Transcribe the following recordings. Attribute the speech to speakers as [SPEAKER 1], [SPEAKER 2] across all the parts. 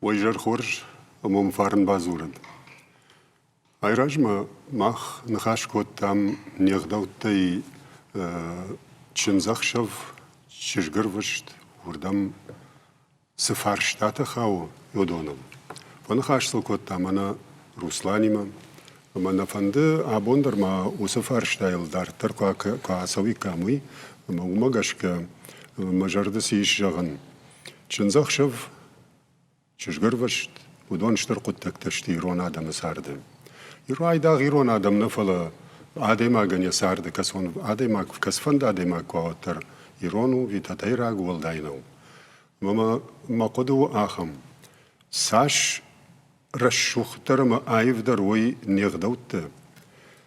[SPEAKER 1] Уӕ изӕр хорз ӕмӕ уӕм фарн бадзурӕд. Айразмӕ мах ныхас кодтам не гъдӕуттӕй чындзӕхсӕв, чызгӕрвыст, уырдӕм цы фарстатӕ хауы, уыдоныл. Фӕныхас сыл кодтам ӕнӕ Русланимӕ, ӕмӕ нӕ фӕнды абон дӕр ма уыцы фарстайыл дарддӕр куы ацӕуиккам, уый, ӕмӕ уымӕ гӕсгӕ мӕ зӕрды цы ис зӕгъын. Чындзӕхсӕв, чызгӕрвыст, уыдон стыр хъуыддӕгтӕ сты ирон адӕмы царды. Айдагъ ирон адӕм нӕ, фӕлӕ адӕймагӕн йӕ царды кӕцон адӕймаг, кӕцыфӕнды адӕймаг куы уа, уӕддӕр ирон у, ӕви тӕтӕйраг, уӕлдай нӕу. Ӕмӕ мӕ хъуыды у ахӕм: цас рӕсугъддӕр ӕмӕ аивдӕр уой не гъдӕуттӕ,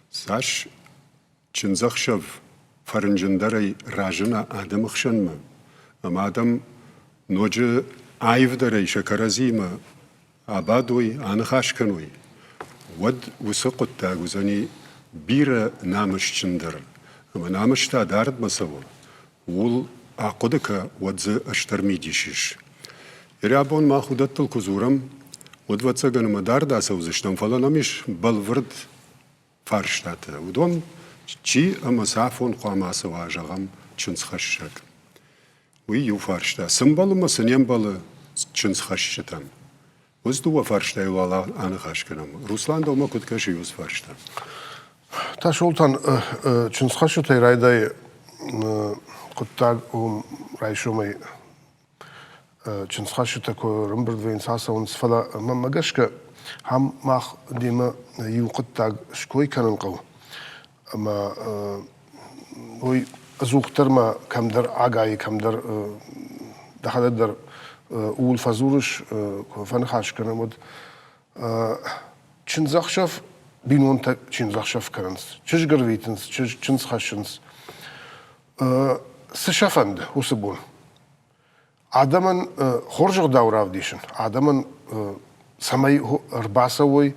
[SPEAKER 1] цас чындзӕхсӕв фӕрнджындӕрӕй разына адӕмы хсӕнмӕ, ӕмӕ адӕм ноджы аивдӕрӕй сӕ кӕрӕдзиимӕ абадой, аныхас кӕной, уӕд уыцы хъуыддаг уыдзӕни бирӕ намысджындӕр. Ӕмӕ намыс та дардмӕ цӕуы, ууыл ахъуыды кӕ, уӕд дзы стыр мидис ис. Ирӕбон мах уыдӕттыл куы дзурӕм, уӕд, ӕвӕццӕгӕн, ӕмӕ дард ацӕудзыстӕм, фӕлӕ нӕм ис бӕлвырд фарстатӕ. Уыдон чи ӕмӕ цафон хъуамӕ ацӕуа, зӕгъӕм, чындзхӕссӕг. Уый иу фарста. Цы мбӕлы ӕмӕ цы не мбӕлы чындзхӕсджытӕн? Уыцы дыууӕ фарстайы уал аныхас кӕнӕм. Руслан, дӕумӕ куыд кӕсы уыцы фарста?
[SPEAKER 2] Тасолтан, чындзхӕсджытӕй райдайы хъуыддаг уым райсомӕй чындзхӕсджытӕ куы рымбырд вӕййынц, ацӕуынц, фӕлӕ мӕнмӕ гӕсгӕ ам мах демӕ иу хъуыддаг ской кӕнын хъӕуы. Ӕмӕ уый ӕдзухдӕр ма кӕмдӕр агайы, кӕмдӕр дӕхӕдӕг дӕр ууыл фӕдзурыс, куы фӕныхас кӕнӕм, уӕд чындзӕхсӕв бинонтӕ чындзӕхсӕв кӕнынц, чызг ӕрвитынц, чындз хӕссынц. Цы сӕ фӕнды уыцы бон? Адӕмӕн хорз ӕгъдау равдисын, адӕмӕн цӕмӕй ӕрбацӕуой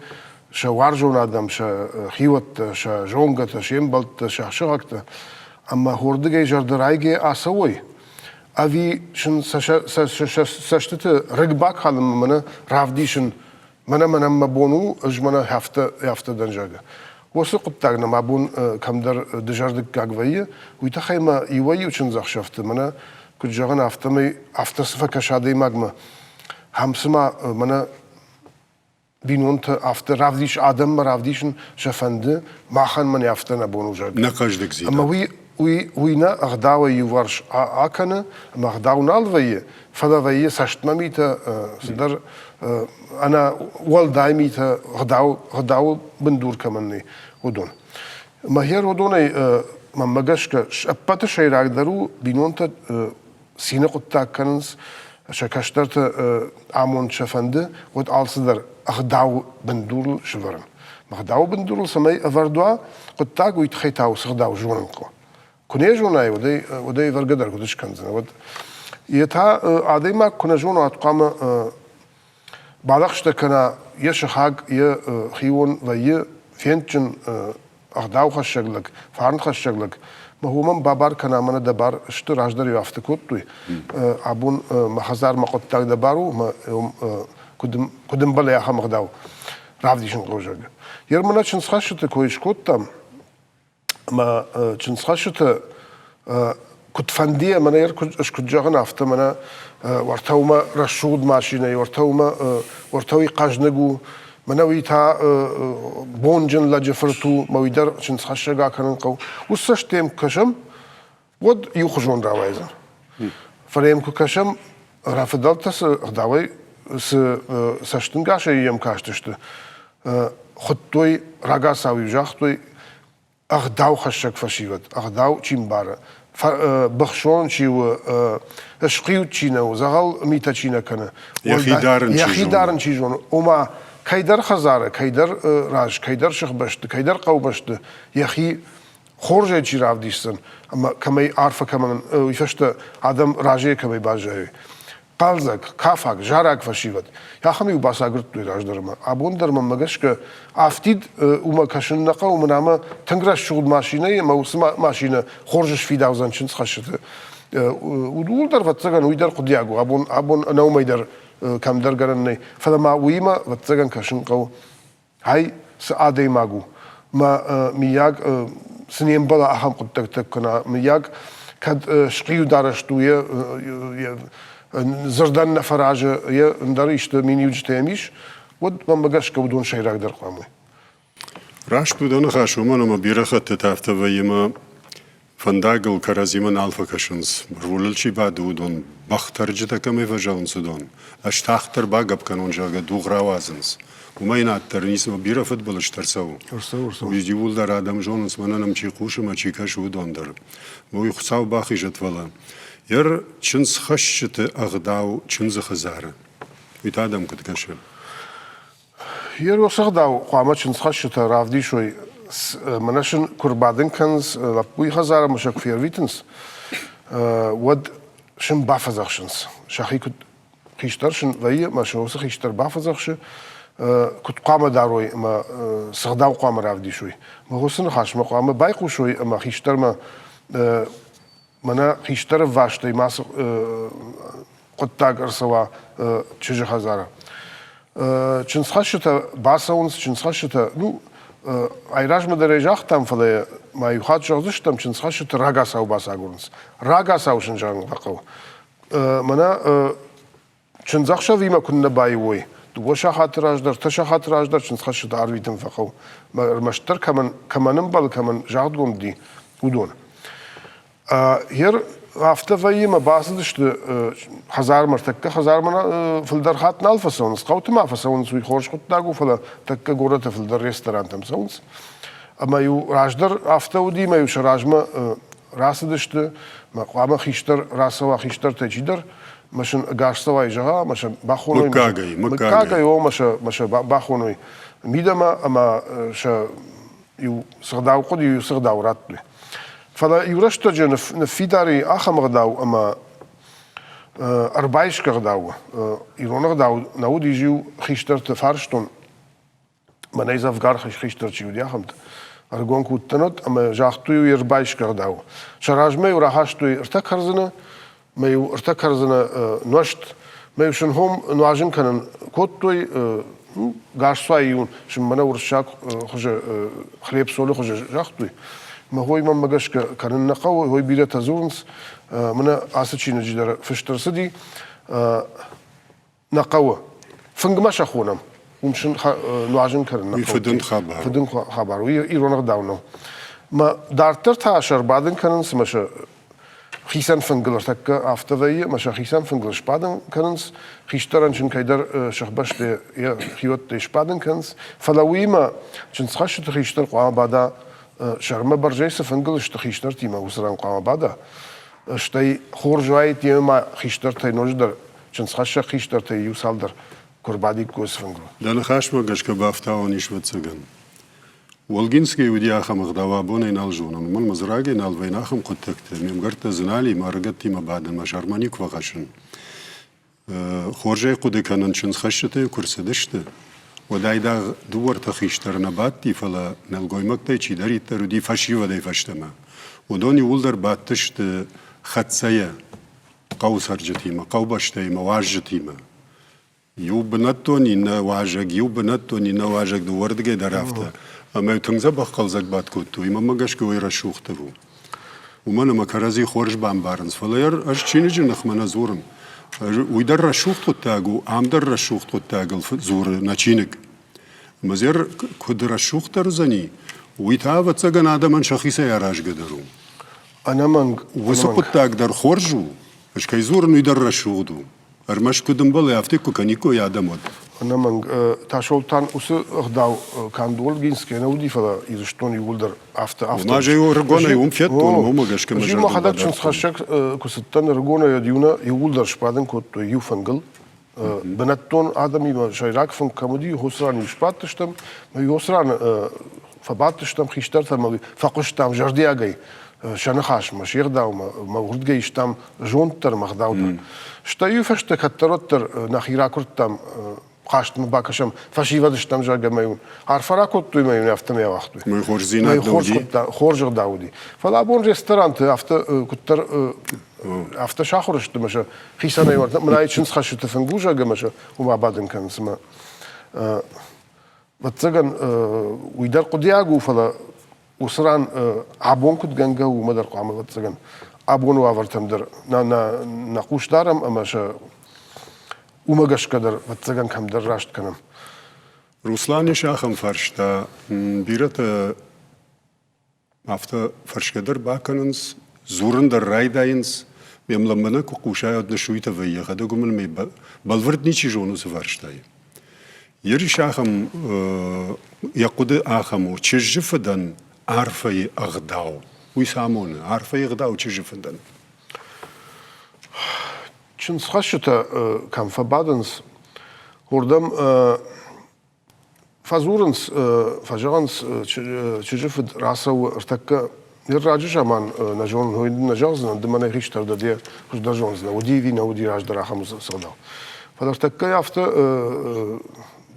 [SPEAKER 2] сӕ уарзон адӕм, сӕ хиуӕттӕ, сӕ зонгӕтӕ, се мбӕлттӕ, сӕ сыхӕгтӕ, ӕмӕ хордыгӕй зӕрдӕрайгӕ ацӕуой, ӕви сын сӕ цӕстыты рыг бакалынмӕ мӕнӕ равдисын Мӕнӕ мӕнӕн мӕ бон у, ӕз мӕнӕ афтӕ, афтӕ дӕн, зӕгъгӕ. Уыцы хъуыддаг нӕм абон кӕмдӕр дызӕрдыггаг вӕййы, уый тыххӕй мӕ иуӕй-иу чындзӕхсӕвты мӕнӕ, куыд зӕгъын, афтӕмӕй афтӕ цы фӕкӕсы адӕймагмӕ, ахӕм цыма мӕнӕ бинонтӕ афтӕ равдис, адӕммӕ равдисын сӕ фӕнды, махӕн мӕнӕ афтӕ нӕ бон у, зӕгъгӕ.
[SPEAKER 1] Нӕ хъӕздыгдзинад.
[SPEAKER 2] Ӕмӕ уый, уый, уый нӕ ӕгъдауӕй иуварс акӕны, ӕмӕ ӕгъдау нал вӕййы, фӕлӕ вӕййы цӕстмӕ митӕ, цыдӕр ӕнӕ уӕлдай митӕ, ӕгъдау, ӕгъдауы бындур кӕмӕн нӕй, уыдон. Мӕхер уыдонӕй, мӕнмӕ гӕсгӕ, ӕппӕты сӕйрагдӕр у бинонтӕ цины хъуыддаг кӕнынц, сӕ кӕстӕрты амонд сӕ фӕнды, уӕд алцыдӕр ӕгъдауы бындурыл сӕвӕрын. Ӕгъдауы бындурыл цӕмӕй ӕвӕрд уа хъуыддаг, уый тыххӕй та уыцы ӕгъдау зонын хъӕуы. Куы нӕ зонай, уӕд ӕй, уӕд ӕй вӕргӕ дӕр куыд скӕндзынӕ, уӕд йе та адӕймаг куы нӕ зона, уӕд хъуамӕ балӕгъстӕ кӕна йӕ сыхаг, йӕ хион вӕййы фендджын ӕгъдаухӕссӕг лӕг, фарнхӕссӕг лӕг. Мӕ уымӕн бабар кӕна, мӕнӕ дӕ бар сты, раздӕр-иу афтӕ кодтой. Абон мӕ хӕдзар мӕ хъуыддаг дӕ бар у, мӕ куыд, куыд ӕмбӕлы ахӕм ӕгъдау равдисын хъӕуы, зӕгъгӕ. Ермӕ нӕ чындзхӕсджыты кой скодтам, ӕмӕ чындзхӕсджыты куыдфӕндыйӕ мӕнӕ ӕз куыд зӕгъын, афтӕ мӕнӕ уӕртӕ уымӕ рӕсугъд машинӕ, уӕртӕ уымӕ уӕртӕ уый хъӕзныг у, мӕнӕ уый та бонджын лӕджы фырт у, мӕ уый дӕр чындзхӕссӕг акӕнын хъӕуы. Уыцы цӕстӕй йӕм куы кӕсӕм, уӕд иухуызон рауайдзӕн. Фӕлӕ йӕм куы кӕсӕм, рафыдӕлтӕ цы ӕгъдауӕй, цы цӕстӕнгасӕй йӕм кастысты, хуыдтой, рагацау-иу загътой, ӕгъдаухӕссӕг фӕсивӕд, ӕгъдау чи мбары, быхсон чи у, схъиуд чи нӕ у, дзӕгъӕл митӕ чи нӕ кӕны,
[SPEAKER 1] йӕхи
[SPEAKER 2] дарын чи зоны, ома кӕйдӕр хӕдзары, кӕйдӕр раз, кӕйдӕр сыхбӕсты, кӕйдӕр хъӕубӕсты йӕхи хорзӕй чи равдисдзӕн ӕмӕ кӕмӕй арфӕ кӕмӕн, уый фӕстӕ адӕм разыйӕ кӕмӕй баззайой. Хъӕлдзӕг, кафаг, зараг фӕсивӕд. Ахӕм-иу бацагуырдтой раздӕр ӕмӕ абон дӕр мӕнмӕ гӕсгӕ афтид уымӕ кӕсын нӕ хъӕуы, мын ӕмӕ тынг рӕсугъд машинӕ ӕмӕ уыцы машинӕ хорз сфидаудзӕн чындзхӕссыты. Ууыл дӕр, ӕвӕццӕгӕн, уый дӕр хъуыдиаг у. Абон, абон ӕнӕ уымӕй дӕр. кӕмдӕр гӕнӕн нӕй. Фӕлӕ ма уыимӕ, ӕвӕццӕгӕн, кӕсын хъӕуы, ай цы адӕймаг у, мӕ мыййаг цы не мбӕла ахӕм хъуыддӕгтӕ кӕна, мыййаг кӕд схъиударӕзт у, йӕ дзырдӕн нӕ фӕразы, йӕ ӕндӕр исты миниуджытӕ йӕм ис, уӕд мӕнмӕ гӕсгӕ уыдон сӕйрагдӕр хъуамӕ уой.
[SPEAKER 1] Раст у дӕ ныхас, уымӕн ӕмӕ бирӕ хӕттыты афтӕ вӕййы ӕмӕ фӕндагыл кӕрӕдзимӕ нал фӕкӕсынц. Рулыл чи бады, уыдон, бӕхтӕрджытӕ кӕмӕй фӕзӕгъынц, уыдон. Ӕз тагъддӕр багӕпп кӕнон, зӕгъгӕ, дугъ рауадзынц. Уымӕй наддӕр ницыма бирӕ фыдбылызтӕ ӕрцӕуы. Уый иууылдӕр адӕм зонынц, мӕнӕн ӕм чи хъусы ӕмӕ чи кӕсы, уыдон дӕр. Уый Хуыцау бахизӕд, фӕлӕ йӕ чындзхӕсджыты ӕгъдау чындзы хӕдзары. Уый та адӕм куыд кӕсы?
[SPEAKER 2] Йе росӕгъдау хъуамӕ чындзхӕсджытӕ равдисой, мӕнӕ сын куы рбадын кӕнынц лӕппуйы хӕдзармӕ сӕ куы фервитынц, уӕд сын бафӕдзӕхсынц, сӕхи куыд хистӕр сын вӕййы, ӕмӕ сын уыцы хистӕр бафӕдзӕхсы, куыд хъуамӕ дарой ӕмӕ цы гъдау хъуамӕ равдисой. Мӕ уыцы ныхасмӕ хъуамӕ байхъусой ӕмӕ хистӕрмӕ мӕнӕ хистӕры вастӕй мацы хъуыддаг ӕрцӕуа чызджы хӕдзары. Чындзхӕсджытӕ бацӕуынц, чындзхӕсджытӕ, ну, айразмӕ дӕр ӕй загътам, фӕлӕ ма иу хатт зӕгъдзыстӕм, чындзхӕсджыты рагацау бацагурынц. Рагацау сын зӕгъын хъӕуы. Мӕнӕ Чындзӕхсӕвимӕ куыннӕ баиу уой, дыууӕ сахаты раздӕр, ӕртӕ сахаты раздӕр чындзхӕсджытӕ арвитын фӕхъӕуы. Ӕрмӕстдӕр кӕмӕн, кӕмӕн ӕмбӕлы, кӕмӕн загъдгонд уыди, уыдон. Ер афтӕ вӕййы ӕмӕ бацыдысты хӕдзармӕ, тӕккӕ хӕдзармӕ фылдӕр хатт нал фӕцӕуынц, хъӕуты ма фӕцӕуынц, уый хорз хъуыддаг у, фӕлӕ тӕккӕ горӕты фылдӕр ресторантӕм цӕуынц. Ӕмӕ-иу раздӕр афтӕ уыди, ӕмӕ-иу сӕ размӕ рацыдысты, мӕ хъуамӕ хистӕр рацӕуа хистӕртӕй чидӕр, мӕ сын ӕгасцӕуай зӕгъа, мӕ сӕ бахоной.
[SPEAKER 1] Мыггагӕй,
[SPEAKER 2] мыггагӕй, о, мӕ сӕ, мӕ сӕ бахоной мидӕмӕ ӕмӕ сӕ иу цы гъдау хъуыди, иу цы гъдау радтой. Фӕлӕ иу рӕстӕджы ныффидар и ахӕм ӕгъдау ӕмӕ ӕрбайсгӕ ӕгъдау. Ирон ӕгъдау нӕ уыдис иу хистӕрты фарстон, мӕнӕй дзӕвгар хистӕр чи уыди, ахӕмтӕ. Ӕрыгон куы уыдтӕн, уӕд ӕмӕ загътой йе рбайсгӕ ӕгъдау. Сӕ размӕ-иу рахастой ӕртӕ кӕрдзыны, мӕ-иу ӕртӕ кӕрдзыны нуӕзт, мӕ-иу сын хом нуазын кӕнын кодтой, гасцуайы-иу сын мӕнӕ уырыссаг хуызы хлеб-солы хуызы загътой. Мӕ хой мӕнмӕ гӕсгӕ кӕнын нӕ хъӕуы, хой бирӕтӕ дзурынц, мӕнӕ ацы чиныджы дӕр фыст ӕрцыди, нӕ хъӕуы. Фынгмӕ сӕ хонӕм. Уым сын нуазын кӕнын нӕ хъӕуы.
[SPEAKER 1] Фыдын хабар.
[SPEAKER 2] Фыдын хабар. Уый ирон ӕгъдау нӕу. Мӕ дарддӕр та сӕ ӕрбадын кӕнынц ӕмӕ сӕ хицӕн фынгыл ӕртӕккӕ афтӕ вӕййы, ӕмӕ сӕ хицӕн фынгыл сбадын кӕнынц. Хистӕрӕн сын кӕйдӕр сыхбӕсты йӕ хиуӕттӕй сбадын кӕнынц. Фӕлӕ уыимӕ чындзхӕсджыты хистӕр хъуамӕ бада сӕрмӕ бӕрзӕй цы фынгыл сты хистӕртимӕ, уыцы ран хъуамӕ бада. Стӕй хорз уаид йемӕ хистӕртӕй ноджыдӕр чындзхӕссӕг хистӕртӕй иу цалдӕр куы рбадиккой фынгыл.
[SPEAKER 1] Дӕ ныхасмӕ гӕсгӕ бафтауӕн ис ӕвӕццӕгӕн. Олгинскийы уыди ахӕм ӕгъдау, абонӕй нал зонын, уымӕн мӕ дзы рагӕй нал вӕййын ахӕм хъуыддӕгты, ме мгӕрттӕ Зыналимӕ, ӕрыгӕттимӕ бадын мӕ сӕрмӕ никуы фӕхӕссын. Хорзӕй хъуыды кӕнын, чындзхӕсджытӕ куы рцыдысты, уӕд айдагъ дыууӕ-ӕртӕ хистӕры нӕ бадти, фӕлӕ нӕлгоймӕгтӕй чидӕриддӕр уыди фӕсивӕдӕй фӕстӕмӕ. Уыдон иууылдӕр бадтысты хӕццӕйӕ хъӕуы цӕрджытимӕ, хъӕубӕстӕимӕ, уазджытимӕ. Иу бынӕттон, иннӕ уазӕг, иу бынӕттон, иннӕ уазӕг дыууӕрдыгӕй дӕр афтӕ. Ӕмӕ тынг дзӕбӕх хъӕлдзӕг бадт кодтой, мӕнмӕ гӕсгӕ уый рӕсугъддӕр у. Уымӕн ӕмӕ кӕрӕдзи хорз бамбарынц. Фӕлӕ ӕз чиныджы ныхмӕ нӕ дзурын. Уый дӕр рӕсугъд хъуыддаг у, ам дӕр рӕсугъд хъуыддагыл дзуры нӕ чиныг. Мазер куыд рӕсугъддӕр уыдзӕни, уый та, ӕвӕццӕгӕн, адӕмӕн сӕхицӕй аразгӕ дӕр у.
[SPEAKER 2] Ӕнӕмӕнг.
[SPEAKER 1] Уыцы хъуыддаг дӕр хорз у, ӕз кӕй дзурын, уый дӕр рӕсугъд у. Ӕрмӕст куыд ӕмбӕлы, афтӕ куы кӕниккой адӕм, уӕд.
[SPEAKER 2] Ӕнӕмӕнг. Тасолтан уыцы ӕгъдау канд Олгинскӕй нӕ уыди, фӕлӕ Ирыстон иууылдӕр афтӕ.
[SPEAKER 1] Афтӕ. Ма ӕз ӕрыгонӕй уым федтон, уымӕ гӕсгӕ мӕ
[SPEAKER 2] зӕрдыл мӕхӕдӕг чындзхӕссӕг куы цыдтӕн ӕрыгонӕй, уӕд иу нӕ иууылдӕр сбадын кодтой иу фынгыл. Бынӕттон адӕмимӕ сӕйраг фынг кӕм уыди, уыцы ран-иу сбадтыстӕм. Уыцы ран фӕбадтыстӕм хистӕртӕм ӕмӕ фӕхъуыстам зӕрдиагӕй сӕ ныхасмӕ, се гъдаумӕ, мӕ уырдгӕй истам зонд дӕр ӕмӕ ӕгъдау дӕр. Стӕй уый фӕстӕ кӕддӕр-уӕддӕр нӕхи ракуырдтам хъазтмӕ бакӕсӕм, фӕсивӕд стӕм, зӕгъгӕ, мӕ иу арфӕ ракодтой мӕ иу афтӕмӕй ауагътой.
[SPEAKER 1] Мой хорздзинад
[SPEAKER 2] хорз ӕгъдау уыди. Фӕлӕ абон ресторанты афтӕ куыддӕр. Афтӕ сахуыр сты ӕмӕ сӕ хицӕнӕй мын ай чындзхӕсджыты фынгузӕг ӕмӕ сӕ уым абадын кӕнынц ӕмӕ ӕвӕццӕгӕн уый дӕр хъуыдиаг у, фӕлӕ уыцы ран абон куыд гӕнгӕ у, уымӕ дӕр хъуамӕ ӕвӕццӕгӕн абоны уавӕртӕм дӕр нӕ хъус дарӕм ӕмӕ сӕ уымӕ гӕсгӕ дӕр ӕвӕццӕгӕн кӕмдӕр раст кӕнӕм.
[SPEAKER 1] Руслан ис ахӕм фарста. Бирӕтӕ афтӕ фӕрсгӕ дӕр бакӕнынц, дзурын дӕр райдайынц. Ме млӕмбынӕг куы хъусай, уӕд ныссуйтӕ вӕййы, йӕхӕдӕг уымӕн ӕмӕ бӕлвырд ничи зоны уыцы фарстайы. Ерыс ахӕм, йӕ хъуыды ахӕм у, чызджы фыдӕн арфӕйы ӕгъдау. Уый цы амоны? Арфӕйы ӕгъдау чызджы фыдӕн.
[SPEAKER 2] Чындзхӕсджытӕ кӕм фӕбадынц, уырдӕм Фӕдзурынц, фӕзӕгъынц, чызджы фыд рацӕуы ӕртӕккӕ ныр раджы заман нӕ зонын, нӕ зӕгъдзынӕн, ды мӕнӕй хистӕр дӕ, де хуыздӕр зондзынӕ, уыди ӕви нӕ уыди раздӕр ахӕм ӕгъдау. Фӕлӕ ӕртӕккӕ афтӕ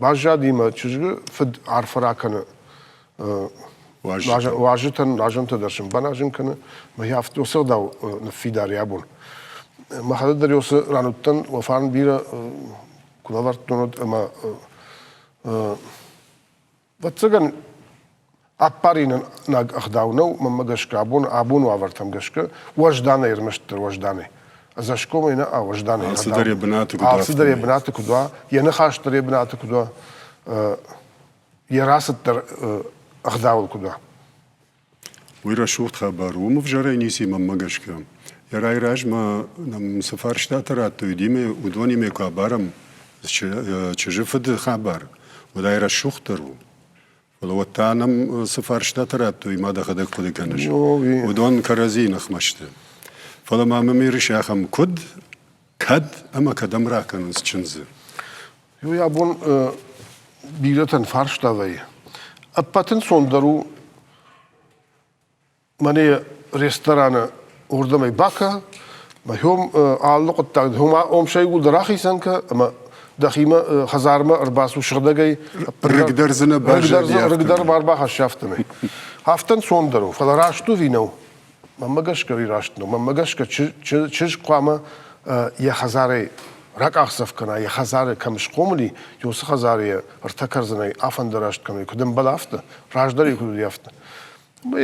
[SPEAKER 2] баззади мӕ чызджы фыд арфӕ ракӕны уазджытӕн, нуазӕнтӕ дӕр сын баназын кӕны, мӕ афтӕ уыцы ӕгъдау ныффидар йӕ абон. Мӕхӕдӕг дӕр уыцы ран уыдтӕн, уӕ фарн бирӕ куы лӕвӕрдтон, уӕд ӕмӕ ӕвӕццӕгӕн ӕппаринаг ӕгъдау нӕу, мӕнмӕ гӕсгӕ, абон абон уавӕртӕм гӕсгӕ уӕзданӕй ӕрмӕстдӕр уӕзданӕй. Ӕдзӕсгомӕй нӕ, а уӕзданӕй.
[SPEAKER 1] Алцыдӕр йӕ бынаты куыд
[SPEAKER 2] Алцыдӕр йӕ бынаты куыд уа, йӕ ныхас дӕр йӕ бынаты куыд уа, йӕ рацыд дӕр ӕгъдауыл куыд уа.
[SPEAKER 1] Уый рӕсугъд хабар у. Уым ӕвзӕрӕй ницы и мӕнмӕ гӕсгӕ. Йӕ райразмӕ нӕм цы фарстатӕ радтой, уыдонимӕ куы абарӕм чызджы фыды хабар, уӕд ай рӕсугъддӕр у. Фӕлӕ уӕд та нӕм цы фарстатӕ радтой, ма дӕхӕдӕг хъуыды кӕныс. Уыдон кӕрӕдзийы ныхмӕ сты. Фӕлӕ ма мӕм ерыс ахӕм куыд, кӕд ӕмӕ кӕдӕм ракӕнынц чындзы?
[SPEAKER 2] Уый абон бирӕтӕн фарста вӕййы. Ӕппӕт ӕнцондӕр у мӕнӕ рестораны уырдӕм ӕй бакӕ, мӕ алы хъуыддаг ом сӕ иууылдӕр ахицӕн кӕ ӕмӕ дӕхимӕ хӕдзармӕ ӕрбацу сыгъдӕгӕй.
[SPEAKER 1] Рыг дӕр дзы нӕ баззади.
[SPEAKER 2] Рыг дӕр ма ӕрбахӕссы афтӕмӕй. Афтӕ ӕнцондӕр у, фӕлӕ раст у ӕви нӕу? Мӕнмӕ гӕсгӕ уый раст нӕу. Мӕнмӕ гӕсгӕ чызг хъуамӕ йӕ хӕдзарӕй ракъахдзӕф кӕна, йӕ хӕдзары кӕм схъомыл и, уыцы хӕдзары йӕ ӕртӕ кӕрдзынӕй афӕндараст кӕной, куыд ӕмбӕлы, афтӕ, раздӕр куыд уыди, афтӕ.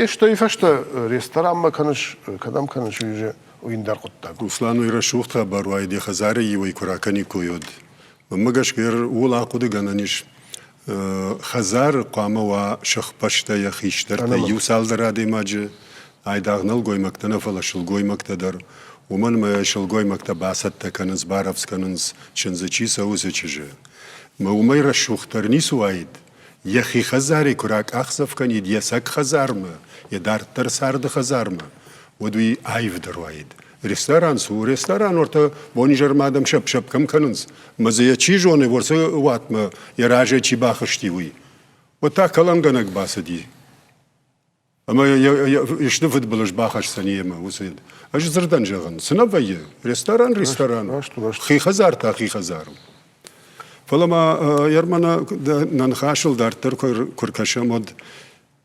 [SPEAKER 2] Стӕй фӕстӕ ресторанмӕ кӕныс, кӕдӕм кӕныс, уый уже уый ӕндӕр хъуыддаг.
[SPEAKER 1] Руслан, уый рӕсугъд хабар уаид, йӕ хӕдзарӕй иуӕй куы ракӕниккой, уӕд. Мӕнмӕ гӕсгӕ ууыл ахъуыдыгӕнӕн ис, Хӕдзары хъуамӕ уа сыхбӕстӕ йӕ хистӕртӕ иу цалдӕр адӕймаджы, айдагъ нӕлгоймӕгтӕ нӕ, фӕлӕ сылгоймӕгтӕ дӕр. Уымӕн ӕмӕ сылгоймӕгтӕ бацӕттӕ кӕнынц, барӕвдз кӕнынц, чындзы чи цӕуы, уыцы чызджы. Ӕмӕ уымӕй рӕсугъддӕр ницы уаид, йӕхи хӕдзарӕй куы ракъахдзӕф кӕнид йӕ цӕг хӕдзармӕ, йӕ дарддӕр царды хӕдзармӕ, уӕд уый аивдӕр уаид. Ресторан цы у? Ресторан уӕртӕ бонизӕрмӕ адӕм сӕпп-сӕпп кӕм кӕнынц, ӕмӕ дзы йӕ чи зоны, уыцы уатмӕ йӕ разӕй чи бахызти, уый. Уӕд та кӕлӕнгӕнӕг бацыди. Ӕмӕ исты фыдбылыз бахӕсдзӕни йемӕ уыцы. Ӕз дзырдӕн зӕгъын, цы нӕ вӕййы? Ресторан ресторан, хи хӕдзар та хи хӕдзар у. Фӕлӕ ма Ермӕ нӕ ныхасыл дарддӕр куы ркӕсӕм, уӕд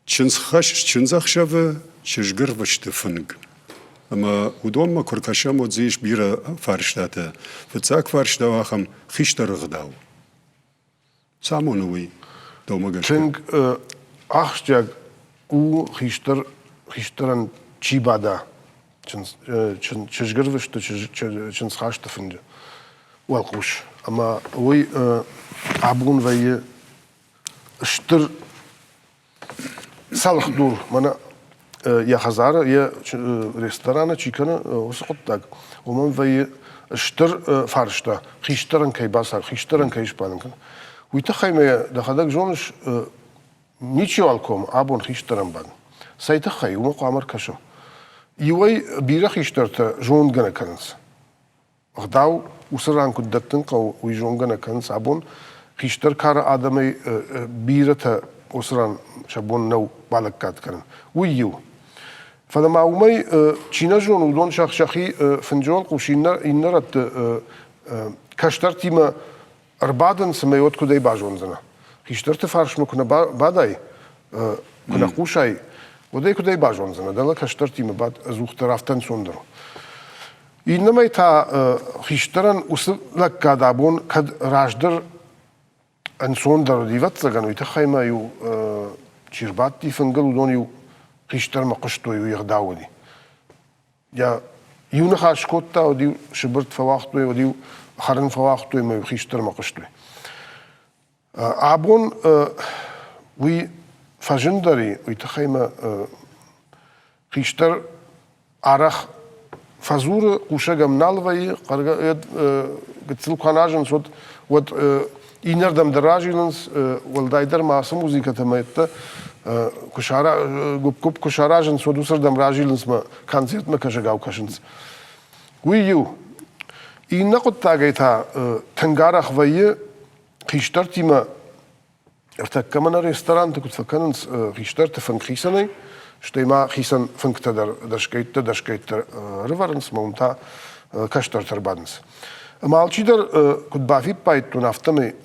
[SPEAKER 1] Чындзӕхсӕвы чызгырвысты фынг. Ӕмӕ уыдонмӕ куы ркӕсӕм, уӕд дзы ис бирӕ фарстатӕ. Фыццаг фарста у ахӕм хистӕры ӕгъдау. Цы амоны уый, дӕумӕ гӕсгӕ?
[SPEAKER 2] Тынг ахсджиаг у хистӕр, хистӕрӕн чи бада чызгырвысты, чындзхасты фынджы уӕлхъус. Ӕмӕ уый абон вӕййы стыр цӕлхдур мӕнӕ йӕ хӕдзары, йӕ рестораны чи кӕны, уыцы хъуыддаг, уымӕн вӕййы стыр фарста, хистӕрӕн кӕй бацар, хистӕрӕн кӕй сбадын кӕны. Уый тыххӕй мӕ дӕхӕдӕг зоныс, ничиуал комы абон хистӕрӕн бадын. Цӕй тыххӕй, уымӕ хъуамӕ ӕркӕсӕм. Иуӕй бирӕ хистӕртӕ зонгӕ нӕ кӕнынц. Ӕгъдау уыцы ран куыд дӕттын хъӕуы, уый зонгӕ нӕ кӕнынц. Абон хистӕр кары адӕмӕй бирӕтӕ уыцы ран сӕ бон нӕу балӕггад кӕнын. Уый иу. Фӕлӕ ма уымӕй чи нӕ зоны, уыдон сӕхи фынджы уӕлхъус иннӕ рӕтты кӕстӕртимӕ ӕрбадынц ӕмӕ уӕд куыдӕй базондзынӕ? Хистӕрты фарсмӕ куы нӕ бадай, куы нӕ хъусай, уӕд ӕй куыдӕй базондзынӕ? Дӕлӕ кӕстӕртимӕ бад ӕдзухдӕр афтӕ ӕнцондӕр у. Иннӕмӕй та хистӕрӕн уыцы лӕггад абон кӕд раздӕр ӕнцондӕр уыди, ӕвӕццӕгӕн, уый тыххӕй ма-иу чи рбадти фынгыл, уыдон-иу хистӕрмӕ хъуыстой, уый ӕгъдау уыди. Йӕ иу ныхас скодта, уӕд-иу сыбыртт фӕуагътой, уӕд-иу хӕрын фӕуагътой ӕмӕ-иу хистӕрмӕ хъуыстой. Абон уый фӕзындӕр и, уый тыххӕй мӕ хистӕр арӕх фӕдзуры, хъусӕг ӕм нал вӕййы, гыццыл куы аназынц, уӕд, уӕд иннӕрдӕм дӕр разилынц, уӕлдайдӕр ма ацы музыкӕтӕ мӕ куы сара, гуыпп-гуыпп куы саразынц, уӕд уыцырдӕм разилынц мӕ концертмӕ кӕсӕгау кӕсынц. Уый иу. Иннӕ хъуыддагӕй та тынг арӕх вӕййы хистӕртимӕ ӕртӕккӕ мӕнӕ ресторанты куыд фӕкӕнынц хистӕрты фынг хицӕнӕй, стӕй ма хицӕн фынгтӕ дӕр дӕсгӕйттӕ дӕсгӕйттӕ ӕрывӕрынц ӕмӕ уым та кӕстӕртӕ ӕрбадынц. Ӕмӕ алчидӕр куыд бафиппайдтон, афтӕмӕй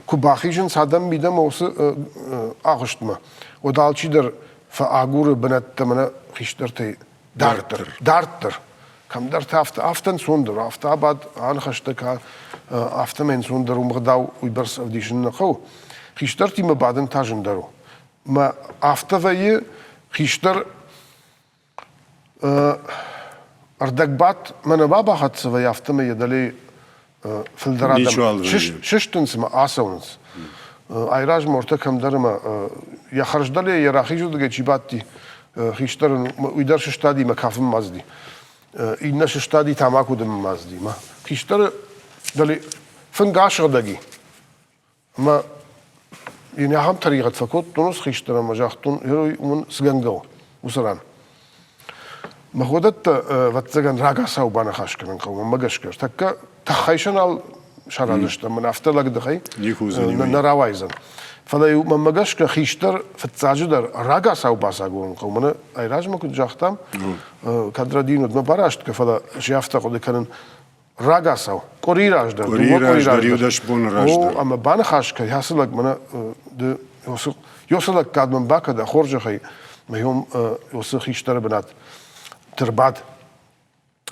[SPEAKER 2] куы бахизынц адӕм мидӕмӕ уыцы агъуыстмӕ, уӕд алчидӕр фӕагуры бынӕттӕ мӕнӕ хистӕртӕй дарддӕр. Дарддӕр. Кӕмдӕрты афтӕ, афтӕ ӕнцондӕр, афтӕ абад, аныхӕстӕ кӕ, афтӕмӕй ӕнцондӕр уым ӕгъдау уыйбӕрц ӕвдисын нӕ хъӕуы. Хистӕртимӕ бадын та зындӕр у. Мӕ афтӕ вӕййы, хистӕр ӕрдӕгбадт мӕнӕ бабахӕццӕ вӕййы, афтӕмӕй йӕ дӕле фылдӕр адӕм сыстынц ӕмӕ ацӕуынц. Айразмӕ ортӕ кӕмдӕр ӕмӕ йӕ хӕрздӕле йӕ рахизырдыгӕй чи бадти, хистӕр ын уый дӕр сыстади мӕ кафынмӕ ацыди. Иннӕ сыстади тамако дымынмӕ ацыди. Мӕ хистӕры дӕле фынг асыгъдӕг и. Ӕмӕ йын ахӕм тӕригъӕд фӕкодтон уыцы хистӕр ӕмӕ загътон, герой уымӕн цы гӕнгӕ у уыцы ран. Мӕхуӕдӕттӕ, ӕвӕццӕгӕн, рагацау баныхас кӕнын хъӕуы, мӕнмӕ гӕсгӕ. Тӕккӕ тыххӕй сӕ нал сараздзыстӕм, мӕн афтӕ лӕгдыхӕй нӕ рауайдзӕн. Фӕлӕ-иу мӕнмӕ гӕсгӕ хистӕр фыццаджыдӕр рагацау бацагурын хъӕуы. Мӕнӕ айразмӕ куыд загътам, кӕд рӕдийын уӕд мӕ барасткӕ, фӕлӕ ӕз афтӕ хъуыды кӕнын, рагацау, къуыри раздӕр,
[SPEAKER 1] дыууӕ къуыри раздӕр, иу-дӕс боны раздӕр.
[SPEAKER 2] О, ӕмӕ баныхас кӕн, ацы лӕг мӕнӕ ды Йосы лӕггад мын бакӕ дӕ хорзӕхӕй, мӕ йом Йосы хистӕры бынат ӕрбад.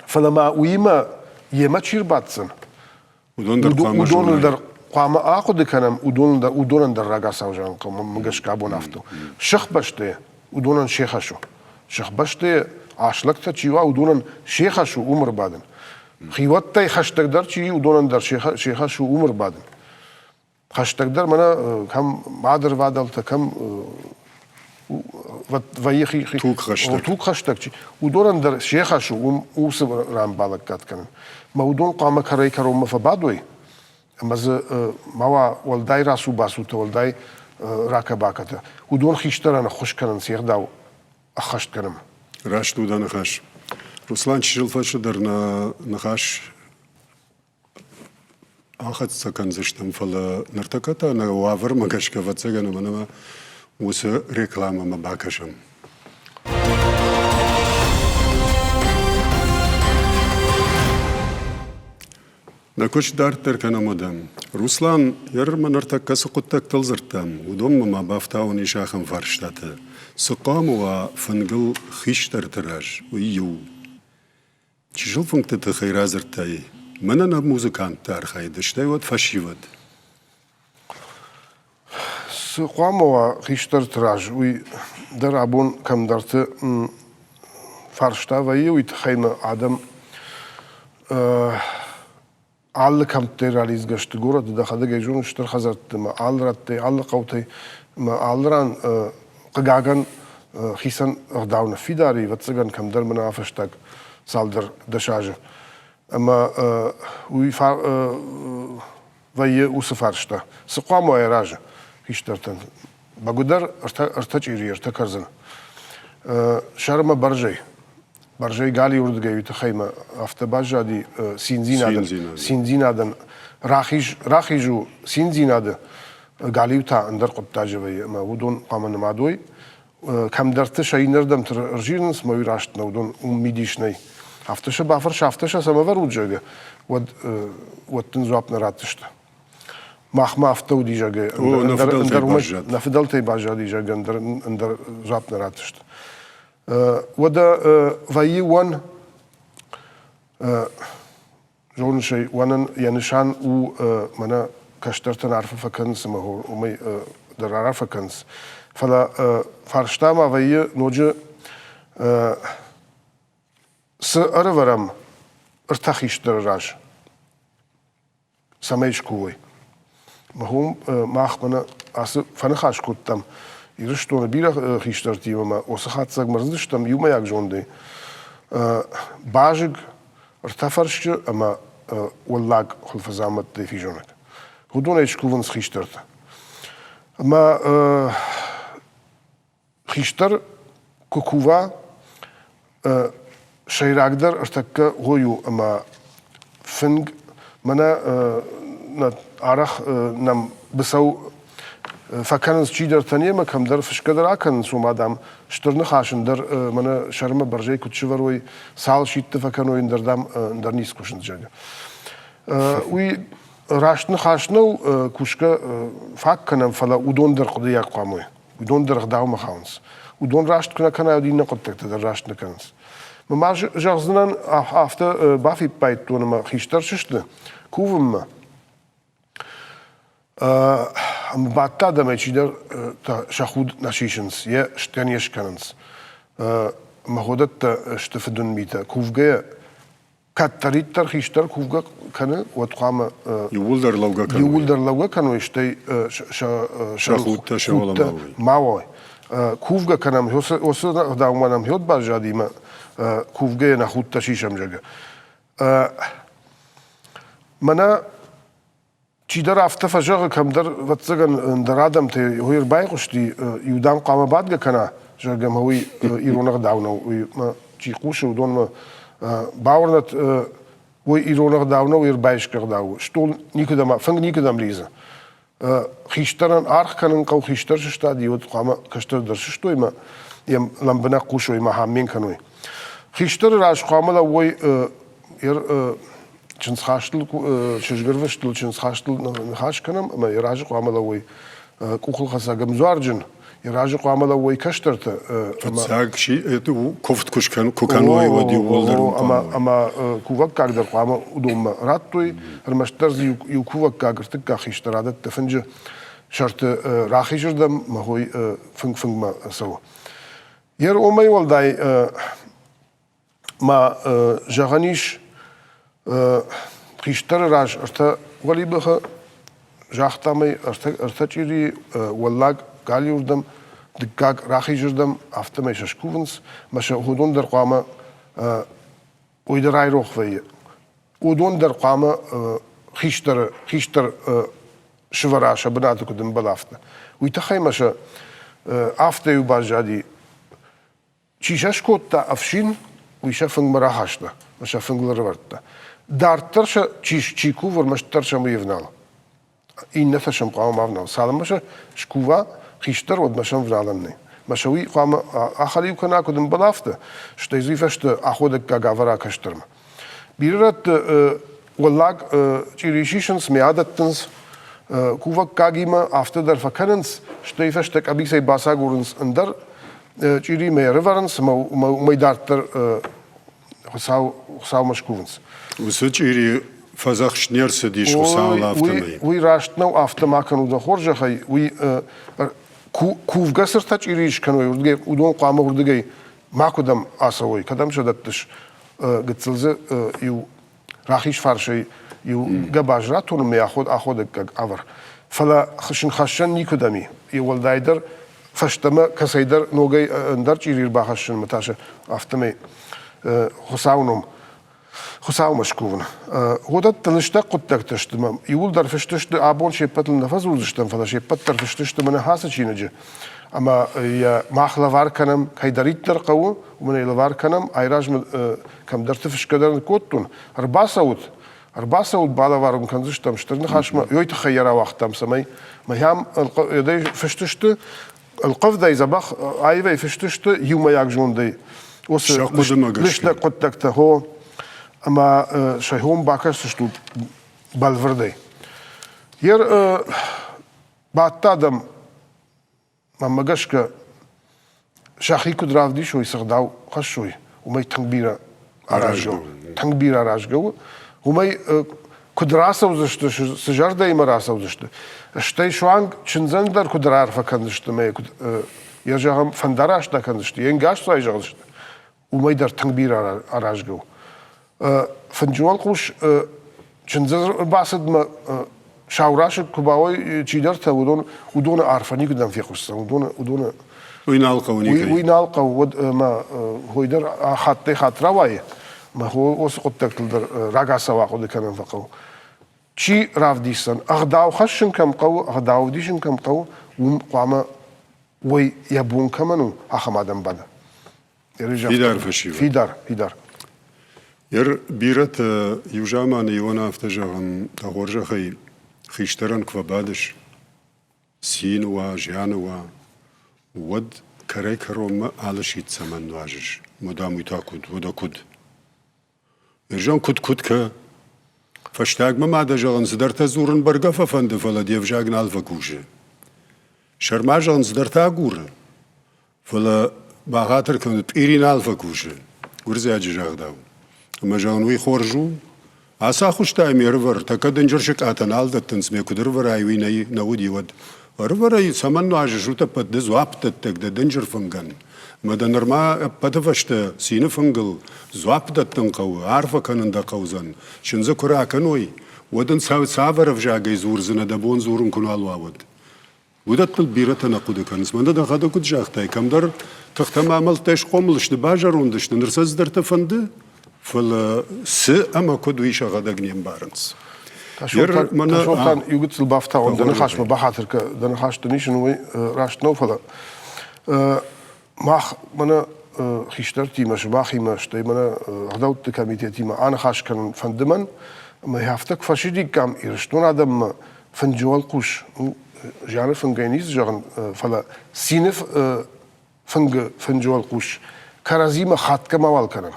[SPEAKER 2] Фӕлӕ ма уыимӕ йемӕ чи рбаддзӕн, уыдоныл дӕр хъуамӕ ахъуыды кӕнӕм, уыдоныл дӕр, уыдонӕн дӕр рагацау зӕгъын хъӕуы, мӕ гӕсгӕ абон афтӕ у. Сыхбӕсты уыдонӕн се хӕс у. Сыхбӕсты ас лӕгтӕ чи уа, уыдонӕн се хӕс у уым ӕрбадын. Хиуӕттӕй хӕстӕгдӕр чи и, уыдонӕн дӕр се хӕс у уым ӕрбадын. Хӕстӕгдӕр мӕнӕ кӕм мадырвадӕлтӕ, кӕм вӕййы тугхӕстӕг чи, уыдонӕн дӕр се хӕс у уым уыцы ран балӕггад кӕнын. Мӕ уыдон хъуамӕ кӕрӕй-кӕронмӕ фӕбадой, ӕмӕ дзы ма уа уӕлдай рацу-бацутӕ, уӕлдай ракӕ-бакӕтӕ. Уыдон хистӕрӕн ӕххуыс кӕнынц се гъдау ӕххӕст кӕнӕм.
[SPEAKER 1] Раст у дӕ ныхас. Руслан, чысыл фӕстӕдӕр нӕ ныхас ахӕццӕ кӕндзыстӕм, фӕлӕ ныртӕккӕ та нӕ уавӕрмӕ гӕсгӕ, ӕвӕццӕгӕн, ӕмӕ нӕ уыцы рекламӕмӕ бакӕсӕм. Нӕ куыст дарддӕр кӕнӕм уӕдӕ. Руслан, ермӕ ныртӕккӕ цы хъуыддӕгтыл дзырдтам, уыдонмӕ ма бафтауын ис ахӕм фарстатӕ. Цы хъуамӕ уа фынгыл хистӕрты раз, уый иу. Чысыл фынгты тыххӕй радзырдтай, мӕнӕ нӕ музыкантты архайд, стӕй уӕд фӕсивӕд.
[SPEAKER 2] Цы хъуамӕ уа хистӕрты раз, уый дӕр абон кӕмдӕрты фарста вӕййы, уый тыххӕй мӕ адӕм алы кӕмттӕй ралидзгӕ сты горӕты, дӕхӕдӕг ӕй зоныс, стыр хӕдзӕртты ӕмӕ алы рӕттӕй, алы хъӕутӕй ӕмӕ алы ран, хъыгагӕн, хицӕн ӕгъдау ныффидар и, ӕвӕццӕгӕн, кӕмдӕр мӕнӕ афӕстаг цалдӕр дӕсазы. Ӕмӕ уый вӕййы уыцы фарста. Цы хъуамӕ уа йӕ разы хистӕртӕн? Бӕгуыдӕр ӕртӕ чъири, ӕртӕ кӕрдзын. Сӕрмӕ бӕрзӕй. Бӕрзӕй галиуырдыгӕй уый тыххӕй мӕ афтӕ баззади циндзинадӕн. Циндзинадӕн рахиз, рахиз у циндзинады, галиу та ӕндӕр хъуыддаджы вӕййы ӕмӕ уыдон хъуамӕ нымад уой. Кӕмдӕрты сӕ иннӕрдӕмты ӕрзилынц, мӕ уый раст нӕ, уыдон уым мидис нӕй. Афтӕ сӕ бафӕрс, афтӕ сӕ цӕмӕ вӕрут, зӕгъгӕ, уӕд, уӕд дын дзуапп нӕ ратдзысты. Махмӕ афтӕ уыди, зӕгъгӕ, ӕндӕр нӕ фыдӕлтӕй баззади, зӕгъгӕ, ӕндӕр, ӕндӕр дзуапп нӕ ратдзысты. Уӕдӕ вӕййы уӕн. Зоныс ӕй, уӕнӕн йӕ нысан у мӕнӕ кӕстӕртӕн арфӕ фӕкӕнынц ӕмӕ уымӕй дӕр арфӕ кӕнынц. Фӕлӕ фарста ма вӕййы ноджы цы ӕрӕвӕрӕм ӕртӕ хистӕры раз? Цӕмӕй скувой. Уым мах мӕнӕ ацы фӕныхас кодтам Ирыстоны бирӕ хистӕртимӕ ӕмӕ уыцы хатдзӕгмӕ рцыдыстӕм иумӕйаг зондӕй. Базыг, ӕртӕ фӕрсчы ӕмӕ уӕллаг хуылфыдзаумӕттӕй физонӕг. Уыдонӕй скувынц хистӕртӕ. Ӕмӕ Хистӕр куы кува, сӕйрагдӕр ӕртӕккӕ уый у, ӕмӕ фынг мӕнӕ арӕх нӕм быцӕу фӕкӕнынц чидӕртӕ немӕ, кӕмдӕр фысгӕ дӕр акӕнынц, ома, дам, стыр ныхас ӕндӕр мӕнӕ сӕрмӕ бӕрзӕй куыд сывӕрой, цал сидты фӕкӕной, ӕндӕр, дам, ӕндӕр ницы кусынц, зӕгъгӕ. Уый раст ныхас нӕу, кусгӕ фаг кӕнӕм, фӕлӕ уыдон дӕр хъуыдыйаг хъуамӕ уой. Уыдон дӕр ӕгъдаумӕ хауынц. Уыдон раст куы нӕ кӕнай, уӕд иннӕ хъуыддӕгтӕ дӕр раст нӕ кӕнынц. Ма зӕгъдзынӕн, афтӕ бафиппайдтон ӕмӕ хистӕр сысты кувынмӕ. Ӕмӕ бадт адӕмӕй чидӕр сӕ худ нӕ сисынц, йӕ стӕн не скӕнынц. Мӕ ходӕттӕ сты фыдуын митӕ. Кувгӕйӕ кӕддӕриддӕр хистӕр кувгӕ кӕны, уӕд хъуамӕ
[SPEAKER 1] иууылдӕр лӕугӕ кӕной.
[SPEAKER 2] Иууылдӕр лӕугӕ кӕной, стӕй
[SPEAKER 1] сӕ худтӕ сӕ уӕлӕ
[SPEAKER 2] ма уой. Кувгӕ кӕнӕм, уыцы ӕгъдаумӕ нӕм хиод баззадимӕ кувгӕйӕ нӕ худтӕ сисӕм, зӕгъгӕ. Мӕнӕ Чидӕр афтӕ фӕзӕгъы, кӕмдӕр, ӕвӕццӕгӕн, ӕндӕр адӕмтӕй уый ӕрбайхъуысти, иу дам хъуамӕ бадгӕ кӕна, зӕгъгӕ, мӕ уый ирон ӕгъдау нӕу, уый мӕ чи хъусы, уыдонмӕ бауырнӕт, уый ирон ӕгъдау нӕу, уый ӕрбайсгӕ ӕгъдау у. Стъол никуыдӕм, фынг никуыдӕм лидзы. Хистӕрӕн аргъ кӕнын хъӕуы, хистӕр сыстади, уӕд хъуамӕ кӕстӕр дӕр сыстой мӕ йӕм лӕмбынӕг хъусой мӕ ахӕм кӕной. Хистӕры раз хъуамӕ лӕууой чындзхастыл, чызгӕрвыстыл чындзхастыл ныхас кӕнӕм ӕмӕ йӕ разы хъуамӕ лӕууой къухылхӕцӕг ӕмдзуарджын, йӕ разы хъуамӕ лӕууой кӕстӕртӕ.
[SPEAKER 1] Фыццаг куывд куы кӕной, уӕд иууылдӕр
[SPEAKER 2] ӕмӕ ӕмӕ кувӕггаг дӕр хъуамӕ уыдонмӕ радтой, ӕрмӕстдӕр дзы иу кувӕггаг ӕртыккаг хистӕр адӕтты фынджы сӕрты рахизырдӕм мӕ хой фынг фынгмӕ цӕуы. Йе уымӕй уӕлдай ма зӕгъӕн ис, хистӕры раз ӕртӕ уӕлибӕхы, загътам ӕй, ӕртӕ чъирийы, уӕллаг галиуырдӕм, дыккаг рахизырдӕм, афтӕмӕй сӕ скувынц, ӕмӕ сӕ уыдон дӕр хъуамӕ, уый дӕр айрох вӕййы, уыдон дӕр хъуамӕ хистӕры, хистӕр сывӕра сӕ бынаты куыд ӕмбӕлы, афтӕ. Уый тыххӕй ма сӕ афтӕ-иу баззади Чи сӕ скодта ӕфсин, уый сӕ фынгмӕ рахаста ӕмӕ сӕ фынгыл ӕрӕвӕрдта. Дарддӕр сӕ чи, чи кувы, ӕрмӕстдӕр сӕм уый ӕвналы. Иннӕтӕ сӕм хъуамӕ ма ӕвналой. Цалынмӕ сӕ скува хистӕр, уӕдмӕ сӕм ӕвналӕн нӕй. Мӕ сӕ уый хъуамӕ ахӕлиу кӕна, куыд ӕмбӕлы, афтӕ, стӕй дзы уый фӕстӕ аходӕггаг авӕра кӕстӕрмӕ. Бирӕ рӕтты уӕллаг чъири сисынц, мӕ адӕттынц кувӕггагимӕ, афтӕ дӕр фӕкӕнынц, стӕй фӕстӕ къӕбицӕй бацагурынц ӕндӕр чъиримӕ ӕрӕвӕрынц ӕмӕ уымӕй дарддӕр Хуыцау, Хуыцаумӕ скувынц.
[SPEAKER 1] Уыцы чъири фӕдзӕхст не рцыдис Хуыцауыл афтӕмӕй.
[SPEAKER 2] Уый раст нӕу, афтӕ ма кӕнут дӕ хорзӕхӕй. Уый кувгӕ цы ртӕ чъири скӕной, уырдыгӕй, уыдон хъуамӕ уырдыгӕй макуыдӕм ацӕуой, кӕдӕм сӕ дӕттыс, гыццыл дзы иу рахиз фарсӕй иу гӕбаз ратонынмӕ аходӕггаг ӕвӕр. Фӕлӕ хӕссӕн никуыдӕм и. Уӕлдайдӕр фӕстӕмӕ кӕцӕйдӕр ногӕй ӕндӕр чъири ӕрбахӕссынмӕ тасы, афтӕмӕй Хуыцауы ном Хуыцаумӕ скувын. Уыдӕттӕ лыстӕг хъуыддӕгтӕ сты мӕм. Иууылдӕр фыст сты, абон се ппӕтыл нӕ фӕдзурдзыстӕм, фӕлӕ се ппӕт дӕр фыст сты мӕнӕ ацы чиныджы. Ӕмӕ йӕ мах лӕвар кӕнӕм, кӕйдӕриддӕр хъӕуы, уымӕн ӕй лӕвар кӕнӕм. Айразмӕ кӕмдӕрты фысгӕ дӕр ныккодтон. Ӕрбацӕут, ӕрбацӕут, балӕвар уын кӕндзыстӕм стыр ныхасмӕ. Ёй тыххӕй йӕ рауагътам, цӕмӕй мӕм фыст сты, ӕлхъывдӕй дзӕбӕх аивӕй фыст сты иумӕйаг зондӕй. Уыцы лыстӕг хъуыддӕгтӕ, хо, ӕмӕ сӕ хом бакӕсдзыстут бӕлвырдӕй. Ер бадт адӕм Мӕнмӕ гӕсгӕ, сӕхи куыд равдисой, цы гъдау хӕссой, уымӕй тынг бирӕ аразгӕ у. тынг бирӕ аразгӕ у. Уымӕй куыд рацӕудзысты, цы зӕрдӕимӕ рацӕудзысты, стӕй суанг чындзӕн дӕр куыд раарфӕ кӕндзысты ӕмӕ куыд йӕ зӕгъӕм фӕндараст акӕндзысты, йе нгас цуай зӕгъдзысты, уымӕй дӕр тынг бирӕ аразгӕ у. Фынджы уӕлхъус чындзы бацыдмӕ саурасыг куы бауой чидӕртӕ, уыдон уыдоны арфӕ никуыдӕм фехъусдзӕн, уыдоны уыдоны
[SPEAKER 1] Уый нал хъӕуы никӕй.
[SPEAKER 2] Уый нал хъӕуы, уӕд ӕмӕ хой дӕр хаттӕй-хатт рауайы, ӕмӕ уыцы хъуыддӕгтыл дӕр рагацау ахъуыды кӕнын фӕхъӕуы. Чи равдисдзӕн, ӕгъдау хӕссын кӕм хъӕуы, ӕгъдау ӕвдисын кӕм хъӕуы, уым хъуамӕ уый йӕ бон кӕмӕн у, ахӕм адӕм бада.
[SPEAKER 1] Фидар фӕсивӕд.
[SPEAKER 2] Фидар, фидар.
[SPEAKER 1] Ер бирӕтӕ иу заманы иуӕн афтӕ зӕгъын, дӕ хорзӕхӕй хистӕрӕн куы фӕбадыс, цины уа, зианы уа, уӕд кӕрӕй-кӕронмӕ алы сидт цӕмӕн нуазыс? Мадам, уый та куыд, уӕдӕ куыд? Ирзон куыд-куыд кӕ? Фӕстагмӕ ма дӕ зӕгъын, цыдӕртӕ дзурын бӕргӕ фӕфӕнды, фӕлӕ де взаг нал фӕкусы. Сӕрма зӕгъын цыдӕртӕ агуры, фӕлӕ бахатыр кӕны, пъири нал фӕкусы, гуырдзиаджы загъдау. Ӕмӕ зӕгъын, уый хорз у. Ацы ахуыстӕй ме рывӕр, тӕккӕ дынджыр сыкъатӕ нал дӕттынц, ме куыд ӕрывӕрай, уый нӕ, нӕ уыди, уӕд. Ӕрывӕрай, цӕмӕн нуазыс утӕппӕт ды дзуаппдӕттӕг дӕ дынджыр фынгӕн? Ӕмӕ дӕ нырма ӕппӕты фӕстӕ цины фынгыл дзуапп дӕттын хъӕуы, арфӕ кӕнын дӕ хъӕудзӕн. Чындзы куы ракӕной, уӕд ын цавӕр ӕвзагӕй дзурдзынӕ, дӕ бон дзурын куы нал уа, уӕд? Уыдӕттыл бирӕтӕ нӕ хъуыды кӕнынц. Мӕнӕ дӕхӕдӕг куыд загътай, кӕмдӕр тыхтӕ ӕмӕ амӕлттӕй схъомыл сты, базӕронд сты, ныр сӕ цыдӕртӕ фӕнды, фӕлӕ цы ӕмӕ куыд, уый сӕхӕдӕг не мбарынц.
[SPEAKER 2] Тасолтан, иу гыццыл бафтауын, дӕ ныхасмӕ бахатыр кӕ, дӕ ныхас дын исын, уый раст нӕу, фӕлӕ мах мӕнӕ хистӕртимӕ, сымахимӕ, стӕй мӕнӕ ӕгъдӕутты комитетимӕ аныхас кӕнын фӕнды мӕн, ӕмӕ афтӕ куы фӕсидиккам Ирыстон адӕммӕ фынджы уӕлхъус, зианы фынгӕй ницы зӕгъын, фӕлӕ цины фынгы фынджы уӕлхъус кӕрӕдзимӕ хатгӕ мауал кӕнӕм.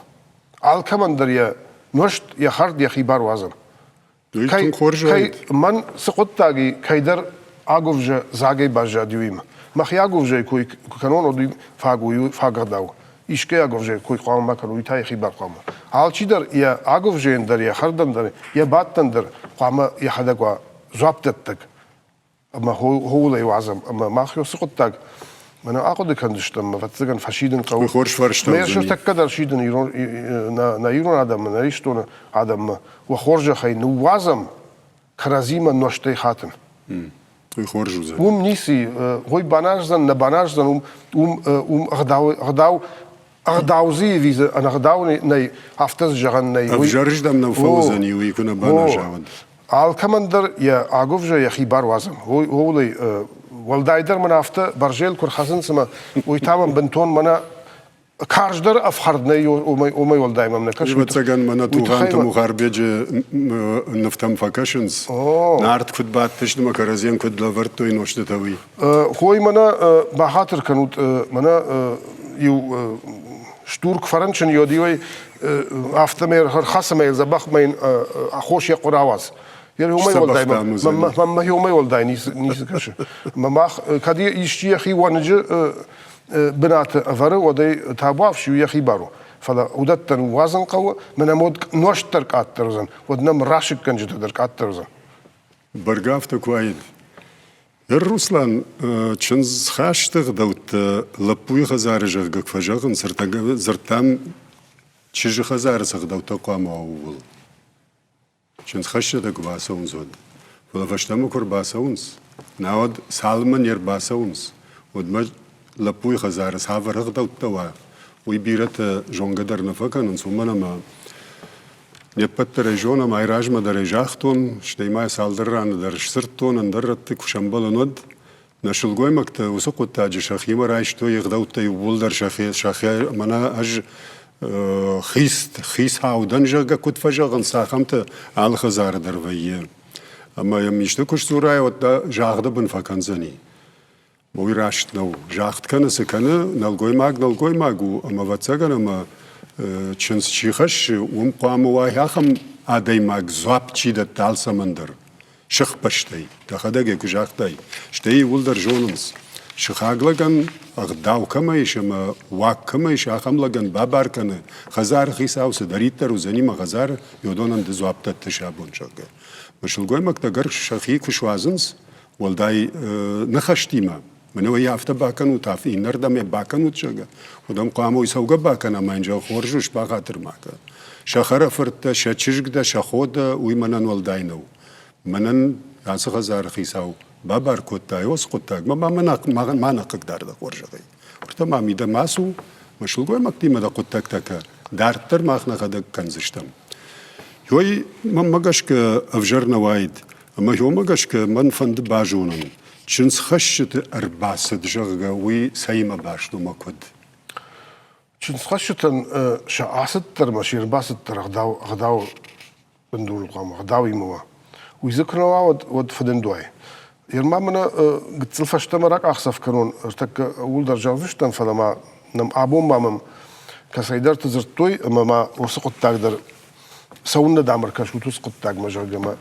[SPEAKER 2] Алкӕмӕн дӕр йӕ нуӕзт, йӕ хӕрд йӕхи бар уадзӕм.
[SPEAKER 1] Кӕй,
[SPEAKER 2] кӕй, мӕн цы хъуыддаг и, кӕйдӕр агуывзӕ дзагӕй баззади уыимӕ. Мӕхи агуывзӕйы кой куы кӕнон, уӕд уый фаг у, уый фаг ӕгъдау. Искӕй агуывзӕйы кой хъуамӕ ма кӕнон, уый та йӕхи бар хъуамӕ. Алчидӕр йӕ агуывзӕйӕн дӕр, йӕ хӕрдӕн дӕр, йӕ бадтӕн дӕр хъуамӕ йӕхӕдӕг уа дзуапдӕттӕг. Ӕмӕ ууыл ӕй уадзӕм. Ӕмӕ мах уыцы хъуыддаг мӕнӕ ахъуыды кӕндзыстӕм, ӕвӕццӕгӕн, фӕсидын хъӕуы.
[SPEAKER 1] Хорз фарста
[SPEAKER 2] Мӕ сӕртӕккӕ дӕр сидын ирон, нӕ ирон адӕммӕ, нӕ Ирыстоны адӕммӕ. Уӕ хорзӕхӕй ныууадзӕм кӕрӕдзимӕ нозтӕй хатын.
[SPEAKER 1] Уый хорз уыдзӕн.
[SPEAKER 2] Уым ницы, уый баназдзӕн, нӕ баназдзӕн, уым, уым, уым ӕгъдау, ӕгъдау ӕгъдау дзы ӕви дзы ӕнӕгъдау нӕй, афтӕ зӕгъӕн нӕй.
[SPEAKER 1] Ӕвзӕрыздӕм нӕ фӕуыдзӕни, уый куы нӕ баназа, уӕд.
[SPEAKER 2] Алкӕмӕн дӕр йӕ агуывзӕ йӕхи бар уадзӕм. Ууыл ӕй уӕлдайдӕр мын афтӕ бӕрзел куы рхӕцынц ӕмӕ уый та мӕм бынтон мӕнӕ карздӕр ӕфхӕрд нӕй, уымӕй уӕлдай мӕм нӕ кӕсы.
[SPEAKER 1] Ӕвӕццӕгӕн мӕнӕ Тугъанты Мухарбеджы нывтӕм фӕкӕсынц. Нарт куыд бадтысты ӕмӕ кӕрӕдзийӕн куыд лӕвӕрдтой нозтытӕ, уый.
[SPEAKER 2] Хой, мӕнӕ бахатыр кӕнут, мӕнӕ иу стур куы фӕрынчын, йод-иуӕй афтӕмӕй ӕрхӕцӕм ӕй дзӕбӕх мӕ йын хос йӕ хъуыр ауадз. Уымӕй уӕлдай мӕ уымӕй уӕлдай ницы кӕсы. Мӕ мах кӕд исчи йӕхи уӕныджы бынаты ӕвӕры, уӕд ӕй табуафси у йӕхи бар у. Фӕлӕ уыдӕттӕн уадзын хъӕуы, мӕнӕ нуӕзт дӕр къаддӕр уыдзӕн, уӕд нӕм расыггӕнджытӕ дӕр къаддӕр уыдзӕн.
[SPEAKER 1] Бӕргӕ афтӕ куы уаид. Ныр, Руслан, чындзхасты ӕгъдӕуттӕ лӕппуйы хӕдзары зӕгъгӕ куы фӕзӕгъынц, дзырдтам чызджы хӕдзары цы ӕгъдӕуттӕ хъуамӕ уа, ууыл. Чындзхӕсджытӕ куы бацӕуынц, уӕд. Фӕлӕ фӕстӕмӕ куы ӕрбацӕуынц, науӕд цалынмӕ не рбацӕуынц, уӕдмӕ лӕппуйы хӕдзары цавӕр ӕгъдӕуттӕ уа, уый бирӕтӕ зонгӕ дӕр нӕ фӕкӕнынц, уымӕн ӕмӕ не ппӕт дӕр ӕй зонӕм, айразмӕ дӕр ӕй загътон, стӕй ма цалдӕр раны дӕр сдзырдтон, ӕндӕр рӕтты куы сӕмбӕлын, уӕд нӕ сылгоймӕгтӕ уыцы хъуыддаджы сӕхимӕ райстой ӕгъдӕуттӕ иууылдӕр сӕхи, сӕхи мӕнӕ ӕз хист, хицау дӕн, зӕгъгӕ, куыд фӕзӕгъынц, ахӕмтӕ алы хӕдзары дӕр вӕййы. Ӕмӕ йӕм исты куы сдзурай, уӕд дӕ загъды бын фӕкӕндзӕни. Уый раст нӕу. Загъд кӕны, цы кӕны, нӕлгоймаг нӕлгоймаг у, ӕмӕ ӕвӕццӕгӕн ӕмӕ чындз чи хӕссы, уым хъуамӕ уа ахӕм адӕймаг, дзуапп чи дӕтты алцӕмӕн дӕр, сыхбӕстӕй. Дӕхӕдӕг ӕй куы загътай, стӕй иууылдӕр зонынц. Сыхаг лӕгӕн ӕгъдау кӕмӕ ис ӕмӕ уаг кӕмӕ ис, ахӕм лӕгӕн бабар кӕны, хӕдзары хицау цыдӕриддӕр уыдзӕни мӕ хӕдзары, уыдонӕн ды дзуапп дӕттыс абон, зӕгъгӕ. Сылгоймӕгтӕ гӕр сӕхи куы суадзынц, уӕлдай ныхӕстимӕ, мӕнӕ уый афтӕ бакӕнут, афтӕ иннӕрдӕм йӕ бакӕнут, зӕгъгӕ, уӕд ӕм хъуамӕ уый цӕугӕ бакӕна ӕмӕ йын зӕгъ, хорз ус, бахатыр ма кӕ. Сӕ хӕрӕфырттӕ, сӕ чызг дӕ, сӕ хо дӕ, уый мӕнӕн уӕлдай нӕу. Мӕнӕн ацы хӕдзары хицау бабар кодта уыцы хъуыддагмӕ, ма мӕ нӕ хъыгдар дӕ хорзӕхӕй. Уырдӕм ма мидӕмӕ ацу, мӕ сылгоймӕгтимӕ дӕ хъуыддӕгтӕ кӕ, дарддӕр мах нӕхӕдӕг кӕндзыстӕм. Ой, мӕнмӕ гӕсгӕ ӕвзӕр нӕ уаид, ӕмӕ уымӕ гӕсгӕ мӕн фӕнды базонын, чындзхӕсджыты ӕрбацыд, зӕгъгӕ, уый цӕимӕ баст у мӕ куыд?
[SPEAKER 2] Чындзхӕсджытӕн сӕ ацыд дӕр ӕмӕ се рбацыд дӕр ӕгъдау, ӕгъдау бындурыл хъуамӕ ӕгъдауимӕ уа. Уый дзы куы нӕ уа, уӕд, уӕд фыдынд уай. Ерма мӕнӕ гыццыл фӕстӕмӕ ракъахдзӕф кӕнон, ӕртӕккӕ ууыл дӕр зӕгъдзыстӕм, фӕлӕ ма нӕм абон ма мӕм кӕцӕйдӕрты дзырдтой ӕмӕ ма уыцы хъуыддаг дӕр цӕуыннӕ дам ӕркӕсут уыцы хъуыддагмӕ, зӕгъгӕ мӕ.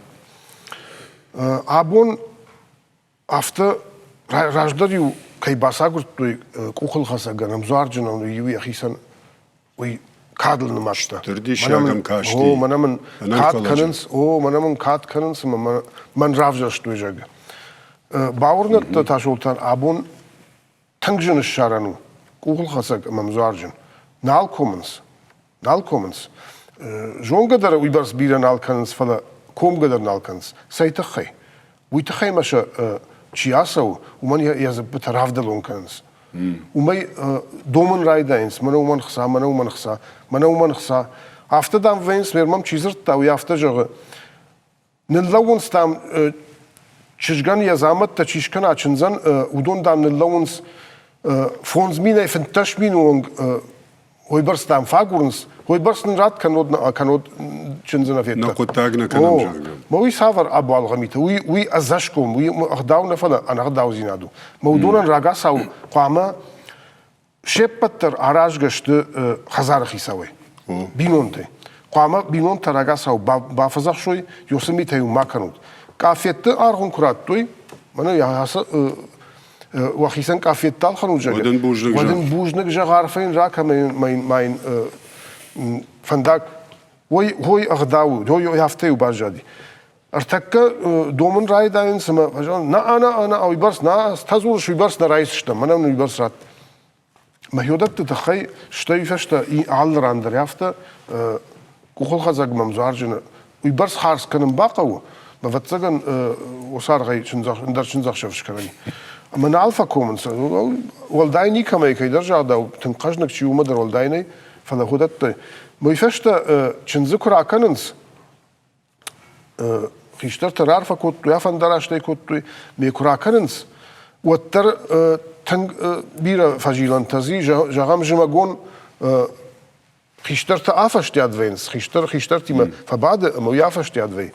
[SPEAKER 2] Абон афтӕ раздӕр-иу кӕй бацагуырдтой къухылхӕцӕгӕн, ӕмдзуарджынӕн, уый-иу йӕхицӕн уый кадыл нымадта.
[SPEAKER 1] Стыр диссаг ӕм касти.
[SPEAKER 2] О, мӕнӕ мын кад кӕнынц, о, мӕнӕ мын кад кӕнынц ӕмӕ мӕн равзӕрстой, зӕгъгӕ. Бауырныдта Тасолтан, абон тынг зын ссарӕн у къухылхӕцӕг ӕмӕ ӕмдзуарджын. Нал комынц, нал комынц. Зонгӕ дӕр уыйбӕрц бирӕ нал кӕнынц, фӕлӕ комгӕ дӕр нал кӕнынц. Цӕй тыххӕй? Уый тыххӕй ма сӕ чи ацӕуы, уымӕн йӕ дзыппытӕ равдӕлон кӕнынц. Уымӕй домын райдайынц, мӕнӕ уымӕн хца, мӕнӕ уымӕн хца, мӕнӕ уымӕн хца. Афтӕ, дам, вӕййынц, ме рмӕм чи дзырдта, уый афтӕ зӕгъы, ныллӕууынц, дам, чызгӕн йӕ дзамӕттӕ чи скӕна чындзӕн, уыдон, дам, ныллӕууынц 5000-ӕй 15 000 онг уыйбӕрц дам фӕагурынц, уыйбӕрц нын ратт, кӕннод кӕннод чындзы нӕ федта.
[SPEAKER 1] Нӕ хъуыддаг нӕ кӕнӕм, зӕгъгӕ.
[SPEAKER 2] Мӕ уый цавӕр ӕбуалгъы митӕ? Уый, уый ӕдзӕсгом, уый ӕгъдау нӕ, фӕлӕ ӕнӕгъдаудзинад у. Мӕ уыдонӕн рагацау хъуамӕ се ппӕт дӕр аразгӕ сты хӕдзары хицауӕй, бинонтӕй. Хъуамӕ бинонтӕ рагацау бафӕдзӕхсой, уыцы митӕ-иу ма кӕнут. Къафетты аргъ уын куы радтой, мӕнӕ ацы уӕхицӕн къафеттӕ ӕлхӕнут, зӕгъгӕ,
[SPEAKER 1] уӕд ын бузныг
[SPEAKER 2] уӕд ын бузныг зӕгъ, арфӕ йын ракӕ ӕмӕ йын фӕндаг ой, ой ӕгъдау, ой, афтӕ-иу баззади. Ӕртӕккӕ домын райдайынц ӕмӕ нӕ, нӕ, нӕ, уыйбӕрц нӕ, та дзурыс, уыйбӕрц нӕ райсдзыстӕм, мӕнӕн уыйбӕрц ратт. Мӕхиуӕдӕтты тыххӕй стӕй фӕстӕ алы ран дӕр афтӕ къухылхӕцӕг мӕм дзуарджыны уыйбӕрц хардз кӕнын бахъӕуы, ӕвӕццӕгӕн, уыцы аргъӕй ӕндӕр чындзӕхсӕв скӕнӕн. Ӕмӕ нал фӕкомынц. Уӕлдай никӕмӕй кӕйдӕр загъдау, тынг хъӕзныг чи у, уымӕ дӕр уӕлдай нӕй, фӕлӕ уыдӕттӕ. Уый фӕстӕ чындзы куы ракӕнынц, хистӕртӕ раарфӕ кодтой, афӕндарастӕй кодтой, ме куы ракӕнынц, уӕддӕр тынг бирӕ фӕзилӕнтӕ дзы, зӕгъӕм, зымӕгон хистӕртӕ афӕстиат вӕййынц, хистӕр хистӕртимӕ фӕбады ӕмӕ уый афӕстиат вӕййы.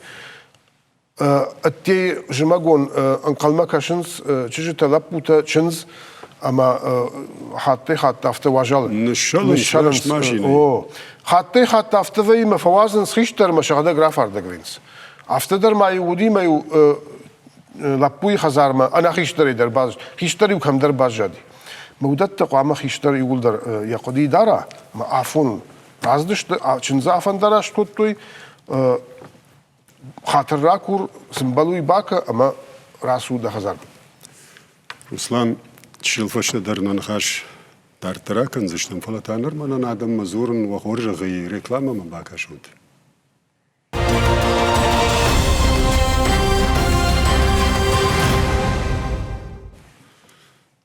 [SPEAKER 2] Ӕдде зымӕгон ӕнхъӕлмӕ кӕсынц чызджытӕ, лӕппутӕ, чындз ӕмӕ хаттӕй-хатт афтӕ уазалы
[SPEAKER 1] ныссӕлынц машинӕйы.
[SPEAKER 2] О, хаттӕй-хатт афтӕ вӕййы мӕ фӕуадзынц хистӕрмӕ, сыгъдӕг рафардӕг вӕййынц. Афтӕ дӕр ма-иу уыди мӕ-иу лӕппуйы хӕдзармӕ ӕнӕ хистӕрӕй дӕр баз хистӕр-иу кӕмдӕр баззади. Мӕ уыдӕттӕ хъуамӕ хистӕр иууылдӕр йӕ хъуыдыйы дара, ӕмӕ афон рацыдысты, чындзы афӕндараст кодтой, хатыр ракур, цы мбӕлы уый бакӕ ӕмӕ рацу дӕ хӕдзармӕ.
[SPEAKER 1] Руслан, чысыл фӕстӕдӕр нӕ ныхас дарддӕр акӕндзыстӕм, фӕлӕ та ныр мӕнӕн адӕммӕ дзурын уӕ хорзӕхӕй рекламӕмӕ бакӕсут.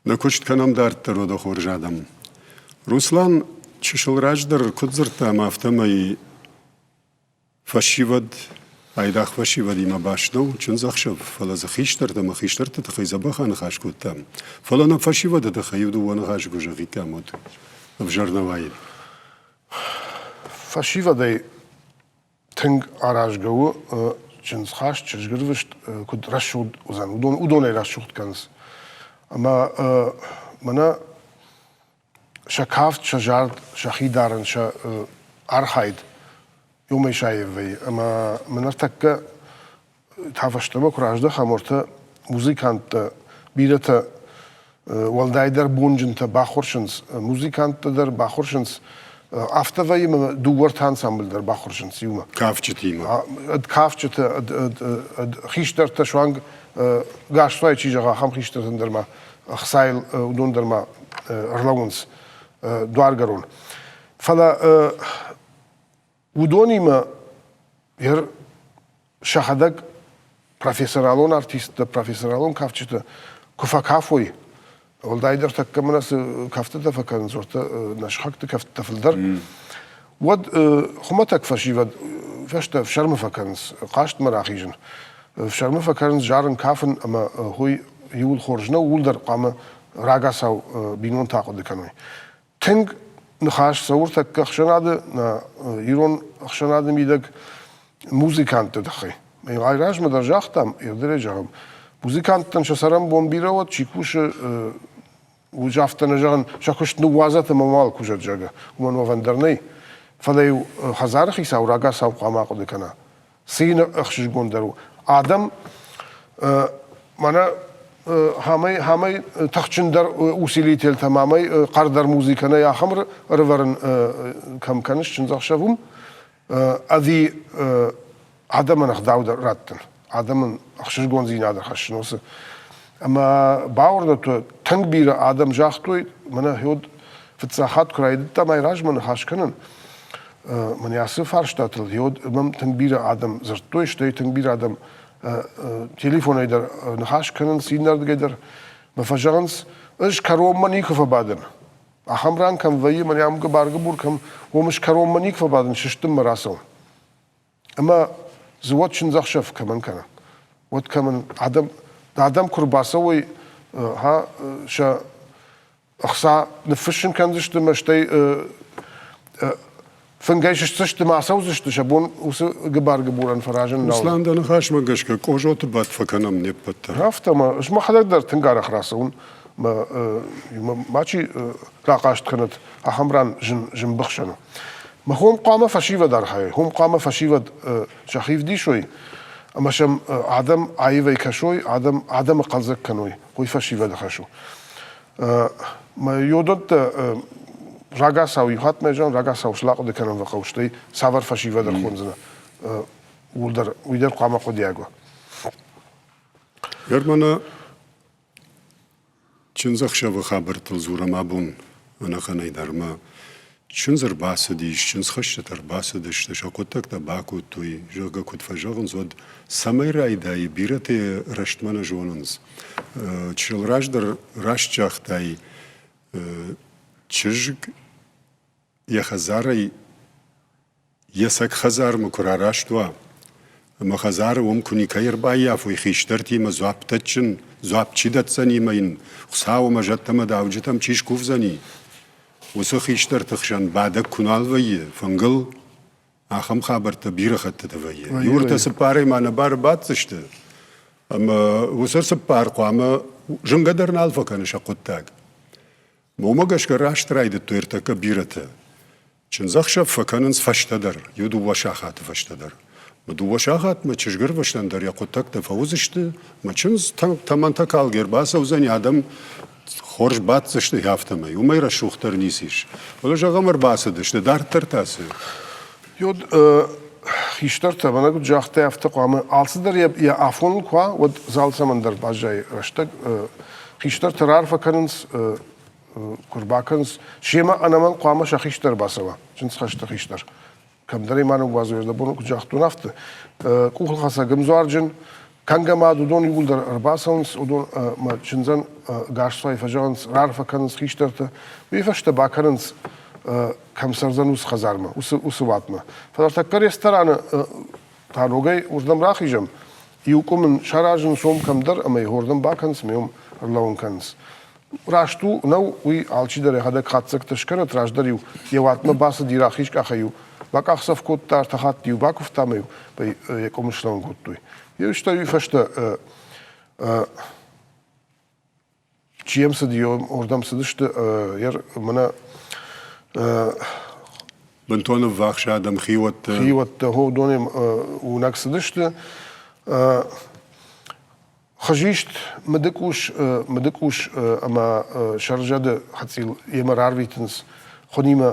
[SPEAKER 1] Нӕ куыст кӕнӕм дарддӕр, уӕдӕ хорз адӕм. Руслан чысыл раздӕр куыд дзырдтам, афтӕмӕй Фӕсивӕд, айдагъ фӕсивӕдимӕ баст нӕу чындзӕхсӕв, фӕлӕ дзы хистӕртӕ ӕмӕ хистӕрты тыххӕй дзӕбӕх аныхас кодтам. Фӕлӕ нӕ фӕсивӕды тыххӕй иу-дыууӕ ныхасы куы зӕгъиккам, уӕд ӕвзӕр нӕ уаид.
[SPEAKER 2] Фӕсивӕдӕй тынг аразгӕ у чындзхаст, чызгырвыст куыд рӕсугъд уыдзӕн, уыдон уыдонӕй рӕсугъд кӕнынц. Ӕмӕ мӕнӕ сӕ кафт, сӕ зард, сӕхи дарын, сӕ архайд уымӕй саив вӕййы. Ӕмӕ мын ныртӕккӕ та фӕстӕмӕ куы раздӕхӕм, уӕртӕ музыканттӕ бирӕтӕ. Уӕлдайдӕр бонджынтӕ баххуырсынц, музыканттӕ дӕр баххуырсынц, афтӕ вӕййы ӕмӕ дыууӕртӕ ансамбль дӕр баххуырсынц иумӕ.
[SPEAKER 1] Кафджытимӕ.
[SPEAKER 2] Кафджытӕ, хистӕртӕ суанг гасцуайы чи зӕгъа, ахӕм хистӕртӕн дӕр ма ӕхцайыл уыдон дӕр ма ӕрлӕууынц дуаргӕрон. Фӕлӕ уыдонимӕ сӕхӕдӕг профессионалон артисттӕ, профессионалон кафджытӕ куы фӕкафой, уӕлдайдӕр тӕккӕ мӕнӕ цы кӕфтытӕ фӕкӕнынц, уӕртӕ нӕ сыхӕгты кӕфтытӕ фылдӕр, уӕд хуымӕтӕг фӕсивӕд фӕстӕ ӕфсӕрмы фӕкӕнынц хъазтмӕ рахизын, ӕфсӕрмы фӕкӕнынц зарын, кафын ӕмӕ уый иууыл хорз нӕу, ууыл дӕр хъуамӕ рагацау бинонтӕ ахъуыды кӕной. Тынг ныхас цӕуы тӕккӕ ӕхсӕнады, нӕ ирон ӕхсӕнады мидӕг музыкантты тыххӕй. Айразмӕ дӕр загътам, ирдӕрӕй зӕгъӕм, музыканттӕн сӕ цӕрӕнбон бирӕ уӕд, чи кусы, уый афтӕ нӕ зӕгъын, сӕ куыст ныууадзӕт ӕмӕ мал кусӕт, зӕгъгӕ, уымӕн уӕвӕн дӕр нӕй. Фӕлӕ-иу хӕдзары хицау рагацау хъуамӕ ахъуыды кӕна, цы йын ӕхсызгондӕр у. Адӕм мӕнӕ хамӕй, хамӕй тыхджындӕр усилительтӕм, амӕй хъӕрдӕр музыкӕ нӕй, ахӕм ӕрывӕрын кӕм кӕныс чындзӕхсӕв уым, ӕви адӕмӕн ӕгъдау дӕр раттын, адӕмӕн ӕхсызгондзинад ӕрхӕссын уыцы. Ӕмӕ бауырныдтой, тынг бирӕ адӕм загътой, мӕнӕ хёд фыццаг хатт куы райдыдтам ай размӕ ныхас кӕнын, мӕнӕ ацы фарстатыл хёд мӕм тынг бирӕ адӕм дзырдтой, стӕй тынг бирӕ адӕм телефонӕй дӕр ныхас кӕнынц, иннӕрдыгӕй дӕр. Мӕ фӕзӕгъынц, ӕз кӕронмӕ никуы фӕбадын. Ахӕм ран кӕм вӕййы, мӕнӕ ам гыбар-гыбур кӕм, уым ӕз кӕронмӕ никуы фӕбадын, сыстынмӕ рацӕуын. Ӕмӕ дзы уӕд чындзӕхсӕв кӕмӕн кӕна? Уӕд кӕмӕн адӕм, адӕм куы рбацӕуой, ха, сӕ ӕхца ныффыссын кӕндзысты мӕ стӕй фынгӕй сыстдзысты мӕ ацӕудзысты, сӕ бон уыцы гыбар-гыбурӕн фӕразын нал.
[SPEAKER 1] Руслан, дӕ ныхасмӕ гӕсгӕ Къозоты бадт фӕкӕнӕм не ппӕт дӕр.
[SPEAKER 2] Афтӕ ма, ӕз мӕхӕдӕг дӕр тынг арӕх рацӕуын, мӕ мачи рахъаст кӕнӕд, ахӕм ран зын, зын быхсӕн у. Мӕ хом хъуамӕ фӕсивӕд архайой, хом хъуамӕ фӕсивӕд сӕхи вдисой ӕмӕ сӕм адӕм аивӕй кӕсой, адӕм адӕмы хъӕлдзӕг кӕной, уый фӕсивӕды хӕс у. Мӕ йодӕттӕ рагацау иу хатт мӕ зӕгъын, рагацау слахъуыды кӕнын фӕхъӕуы, стӕй цавӕр фӕсивӕд ӕрхондзынӕ, уый дӕр, уый дӕр хъуамӕ хъуыдиаг уа.
[SPEAKER 1] Германы Чындзӕхсӕвы хабӕрттыл дзурӕм абон ӕнӕхъӕнӕй дӕр ӕмӕ чындз ӕрбацыдис, чындзхӕсджытӕ ӕрбацыдысты, сӕ хъуыддӕгтӕ бакодтой, зӕгъгӕ, куыд фӕзӕгъынц, уӕд цӕмӕй райдайы, бирӕтӕ рӕстмӕ нӕ зонынц. Чысыл раздӕр раст загътай, чызг йӕ хӕдзарӕй йе цӕг хӕдзармӕ куы рараст уа, ӕмӕ хӕдзары уым куы никӕй ӕрбаййафой хистӕртимӕ дзуапдӕтджын, дзуапп чи дӕтдзӕни ӕмӕ йын Хуыцау ӕмӕ зӕдтӕ ӕмӕ дауджытӕм чи скувдзӕни, уыцы хистӕрты хсӕн бадӕг куы нал вӕййы фынгыл, ахӕм хабӕрттӕ бирӕ хӕттыты вӕййы. Иуыртӕ цыппарӕй ма нӕбары баддзысты, ӕмӕ уыцы цыппар хъуамӕ зынгӕ дӕр нал фӕкӕны сӕ хъуыддаг. Уымӕ гӕсгӕ раст райдыдтой ӕртӕккӕ бирӕтӕ. Чындзӕхсӕв фӕкӕнынц фӕстӕдӕр, иу-дыууӕ сахаты фӕстӕдӕр. Дыууӕ сахатмӕ чызгӕрвыстӕн дӕр йӕ хъуыддӕгтӕ фӕуыдзысты, мӕ чындз тӕмӕнтӕ калгӕ ӕрбацӕудзӕни, адӕм хорз баддзысты афтӕмӕй. Уымӕй рӕсугъддӕр ницы ис. Фӕлӕ, зӕгъӕм, ӕрбацыдысты, дарддӕр та цы?
[SPEAKER 2] Йод хистӕртӕ, мӕнӕ куыд загътай, афтӕ хъуамӕ алцыдӕр йӕ афоныл куы уа, уӕд зал цӕмӕндӕр баззайы рӕстӕг. Хистӕртӕ раарфӕ кӕнынц, куы рбакӕнынц, семӕ ӕнӕмӕнг хъуамӕ сӕ хистӕр бацӕуа, чындзхӕсты хистӕр. Кӕмдӕр ӕй ма ныууадзой, ӕрдӕбон куыд загътон, афтӕ. Къухылхӕцӕг ӕмдзуарджын, кӕнгӕ мад, уыдон иууылдӕр ӕрбацӕуынц, уыдон мӕ чындзӕн гасцуайы фӕзӕгъынц, раарфӕ кӕнынц хистӕртӕ. Уый фӕстӕ бакӕнынц кӕм цӕрдзӕн уыцы хӕдзармӕ, уыцы, уыцы уатмӕ. Фӕлӕ тӕккӕ рестораны та ногӕй уырдӕм рахизӕм, иу къуым ын саразынц уым кӕмдӕр ӕмӕ йӕ уырдӕм бакӕнынц ӕмӕ уым ӕрлӕууын кӕнынц. Раст у, нӕу, уый алчидӕр йӕхӕдӕг хатдзӕгтӕ скӕнӕд, раздӕр-иу йӕ уатмӕ бацыди рахиз къахӕй-иу бакъахдзӕф кодта, ӕртӕ хатты-иу бакуывта ӕмӕ-иу йӕ къуымы слӕууын кодтой. Йе стӕй уый фӕстӕ чи йӕм цыди, уырдӕм цыдысты, мӕнӕ
[SPEAKER 1] Бынтон ӕввахс адӕм, хиуӕттӕ.
[SPEAKER 2] Хиуӕттӕ, уыдонӕм уынӕг цыдысты. Хызист мыдыкъус, мыдыкъус ӕмӕ сӕрзӕды хӕцъил йемӕ рарвитынц хуынимӕ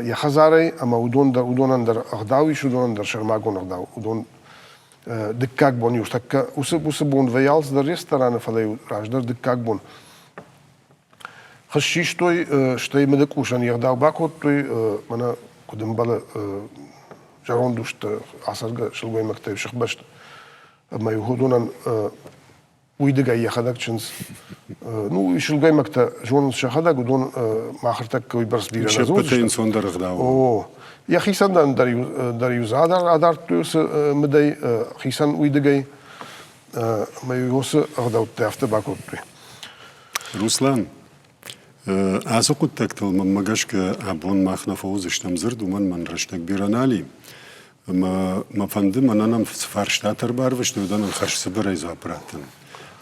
[SPEAKER 2] йӕ хӕдзарӕй, ӕмӕ уыдон дӕр, уыдонӕн дӕр ӕгъдау ис, уыдонӕн дӕр сӕрмагонд ӕгъдау. Уыдон дыккаг бон иу тӕккӕ уыцы, уыцы бон вӕййы алцыдӕр рестораны, фӕлӕ-иу раздӕр дыккаг бон хыз систой, стӕй мыдыкъусӕн йе гъдау бакодтой, мӕнӕ куыд ӕмбӕлы зӕронд усты ацӕргӕ сылгоймӕгтӕй сыхбӕсты ӕмӕ уыдонӕн уыйдыгӕй йӕхӕдӕг чындз. Ну, сылгоймӕгтӕ зонынц сӕхӕдӕг, уыдон махыртӕккӕ уыйбӕрц бирӕ нӕ
[SPEAKER 1] Се ӕнцондӕр ӕгъдау.
[SPEAKER 2] О, йӕхицӕн дӕр-иу дзы адардтой уыцы мыдӕй, хицӕн уидыгӕй, ӕмӕ уыцы ӕгъдӕуттӕ афтӕ бакодтой.
[SPEAKER 1] Руслан, ацы хъуыддӕгтыл мӕнмӕ гӕсгӕ абон мах нӕ фӕуыдзыстӕм дзырд, уымӕн мӕн рӕстӕг бирӕ нал и. Ӕмӕ мӕ фӕнды, мӕнӕн ӕм цы фарстатӕ ӕрбарвыстой, уыдонӕн хӕрзцыбырӕй дзуапп раттын.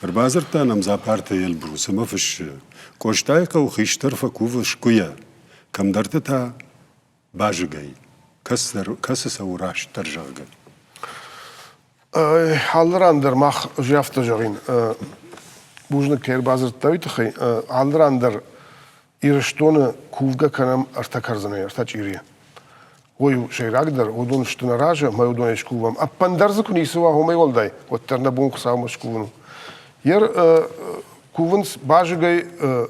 [SPEAKER 1] Ӕрбадзырдта нӕм Дзапарты Эльбрус ӕмӕ фыссы: Къостайыхъӕуы хистӕр фӕкувы сгуыйӕ, кӕмдӕрты та базыгӕй, кӕцы цӕуы растдӕр, зӕгъгӕ.
[SPEAKER 2] Алы ран дӕр мах ӕз афтӕ зӕгъин, бузныг кӕй ӕрбадзырдта, уый тыххӕй. Алы ран дӕр Ирыстоны кувгӕ кӕнӕм ӕртӕ кӕрдзынӕй, ӕртӕ чъирийӕ. Уый у сӕйрагдӕр, уыдон сты нӕ разы, ӕмӕ уыдонӕй скувӕм. Ӕппындӕр дзы куы ницы уа, уымӕй уӕлдай, уӕддӕр нӕ бон Хуыцаумӕ скувын у. Ер кувынц базыгӕй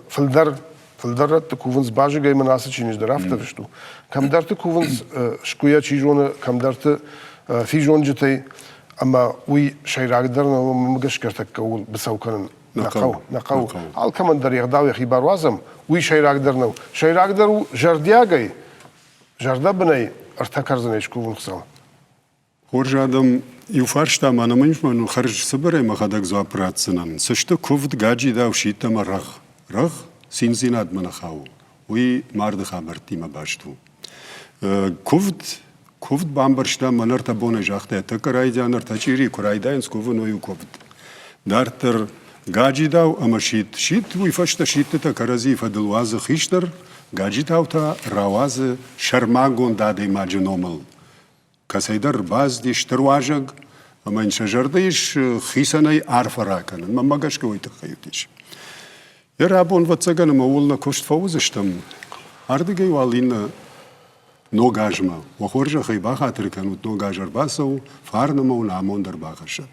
[SPEAKER 2] фылдӕр, фылдӕр рӕтты кувынц базыгӕй, мын ацы чиныджы дӕр афтӕ фыст у. Кӕмдӕрты кувынц скуыйӕ, чи зоны, кӕмдӕрты физонджытӕй, ӕмӕ уый сӕйрагдӕр нӕу, ӕмӕ гӕсгӕ ӕртӕккӕ ууыл быцӕу кӕнын нӕ хъӕуы, нӕ хъӕуы. Алкӕмӕн дӕр йе гъдау йӕхи бар уадзӕм, уый сӕйрагдӕр нӕу. Сӕйрагдӕр у зӕрдиагӕй, зӕрдӕбынӕй ӕртӕ кӕрдзынӕй скувын Хуыцау.
[SPEAKER 1] Хорз адӕм, иу фарста ма нӕм ис, мӕн хӕрз цыбырӕй мӕхӕдӕг дзуапп ратдзынӕн. Цы сты куывд, гаджидау, сидт ӕмӕ рӕгъ? Рӕгъ циндзинадмӕ нӕ хауы, уый марды хабӕрттимӕ баст у. Куывд Куывд бамбӕрста мӕн ӕртӕ бонӕй загъта, тӕккӕ райдиан ӕртӕ чъири куы райдайынц кувын, уый у куывд. Дарддӕр гаджидау ӕмӕ сидт. Сидт уый фӕстӕ сидтытӕ кӕрӕдзийы фӕдыл уадзы хистӕр, гаджидау та рауадзы сӕрмагонд адӕймаджы номыл. Кӕцӕйдӕр ӕрбацыди стыр уазӕг, ӕмӕ йын сӕ зӕрды ис хицӕнӕй арфӕ ракӕнын. Мӕнмӕ гӕсгӕ уый тыххӕй уыдис. Йӕ рабон, ӕвӕццӕгӕн, ӕмӕ ууыл нӕ куыст фӕуыдзыстӕм. Ардыгӕй уал иннӕ Ног азмӕ уӕ хорзӕхӕй бахатыр кӕнут, ног аз ӕрбацӕуы, фарн ӕмӕ уын амонд ӕрбахӕссӕд.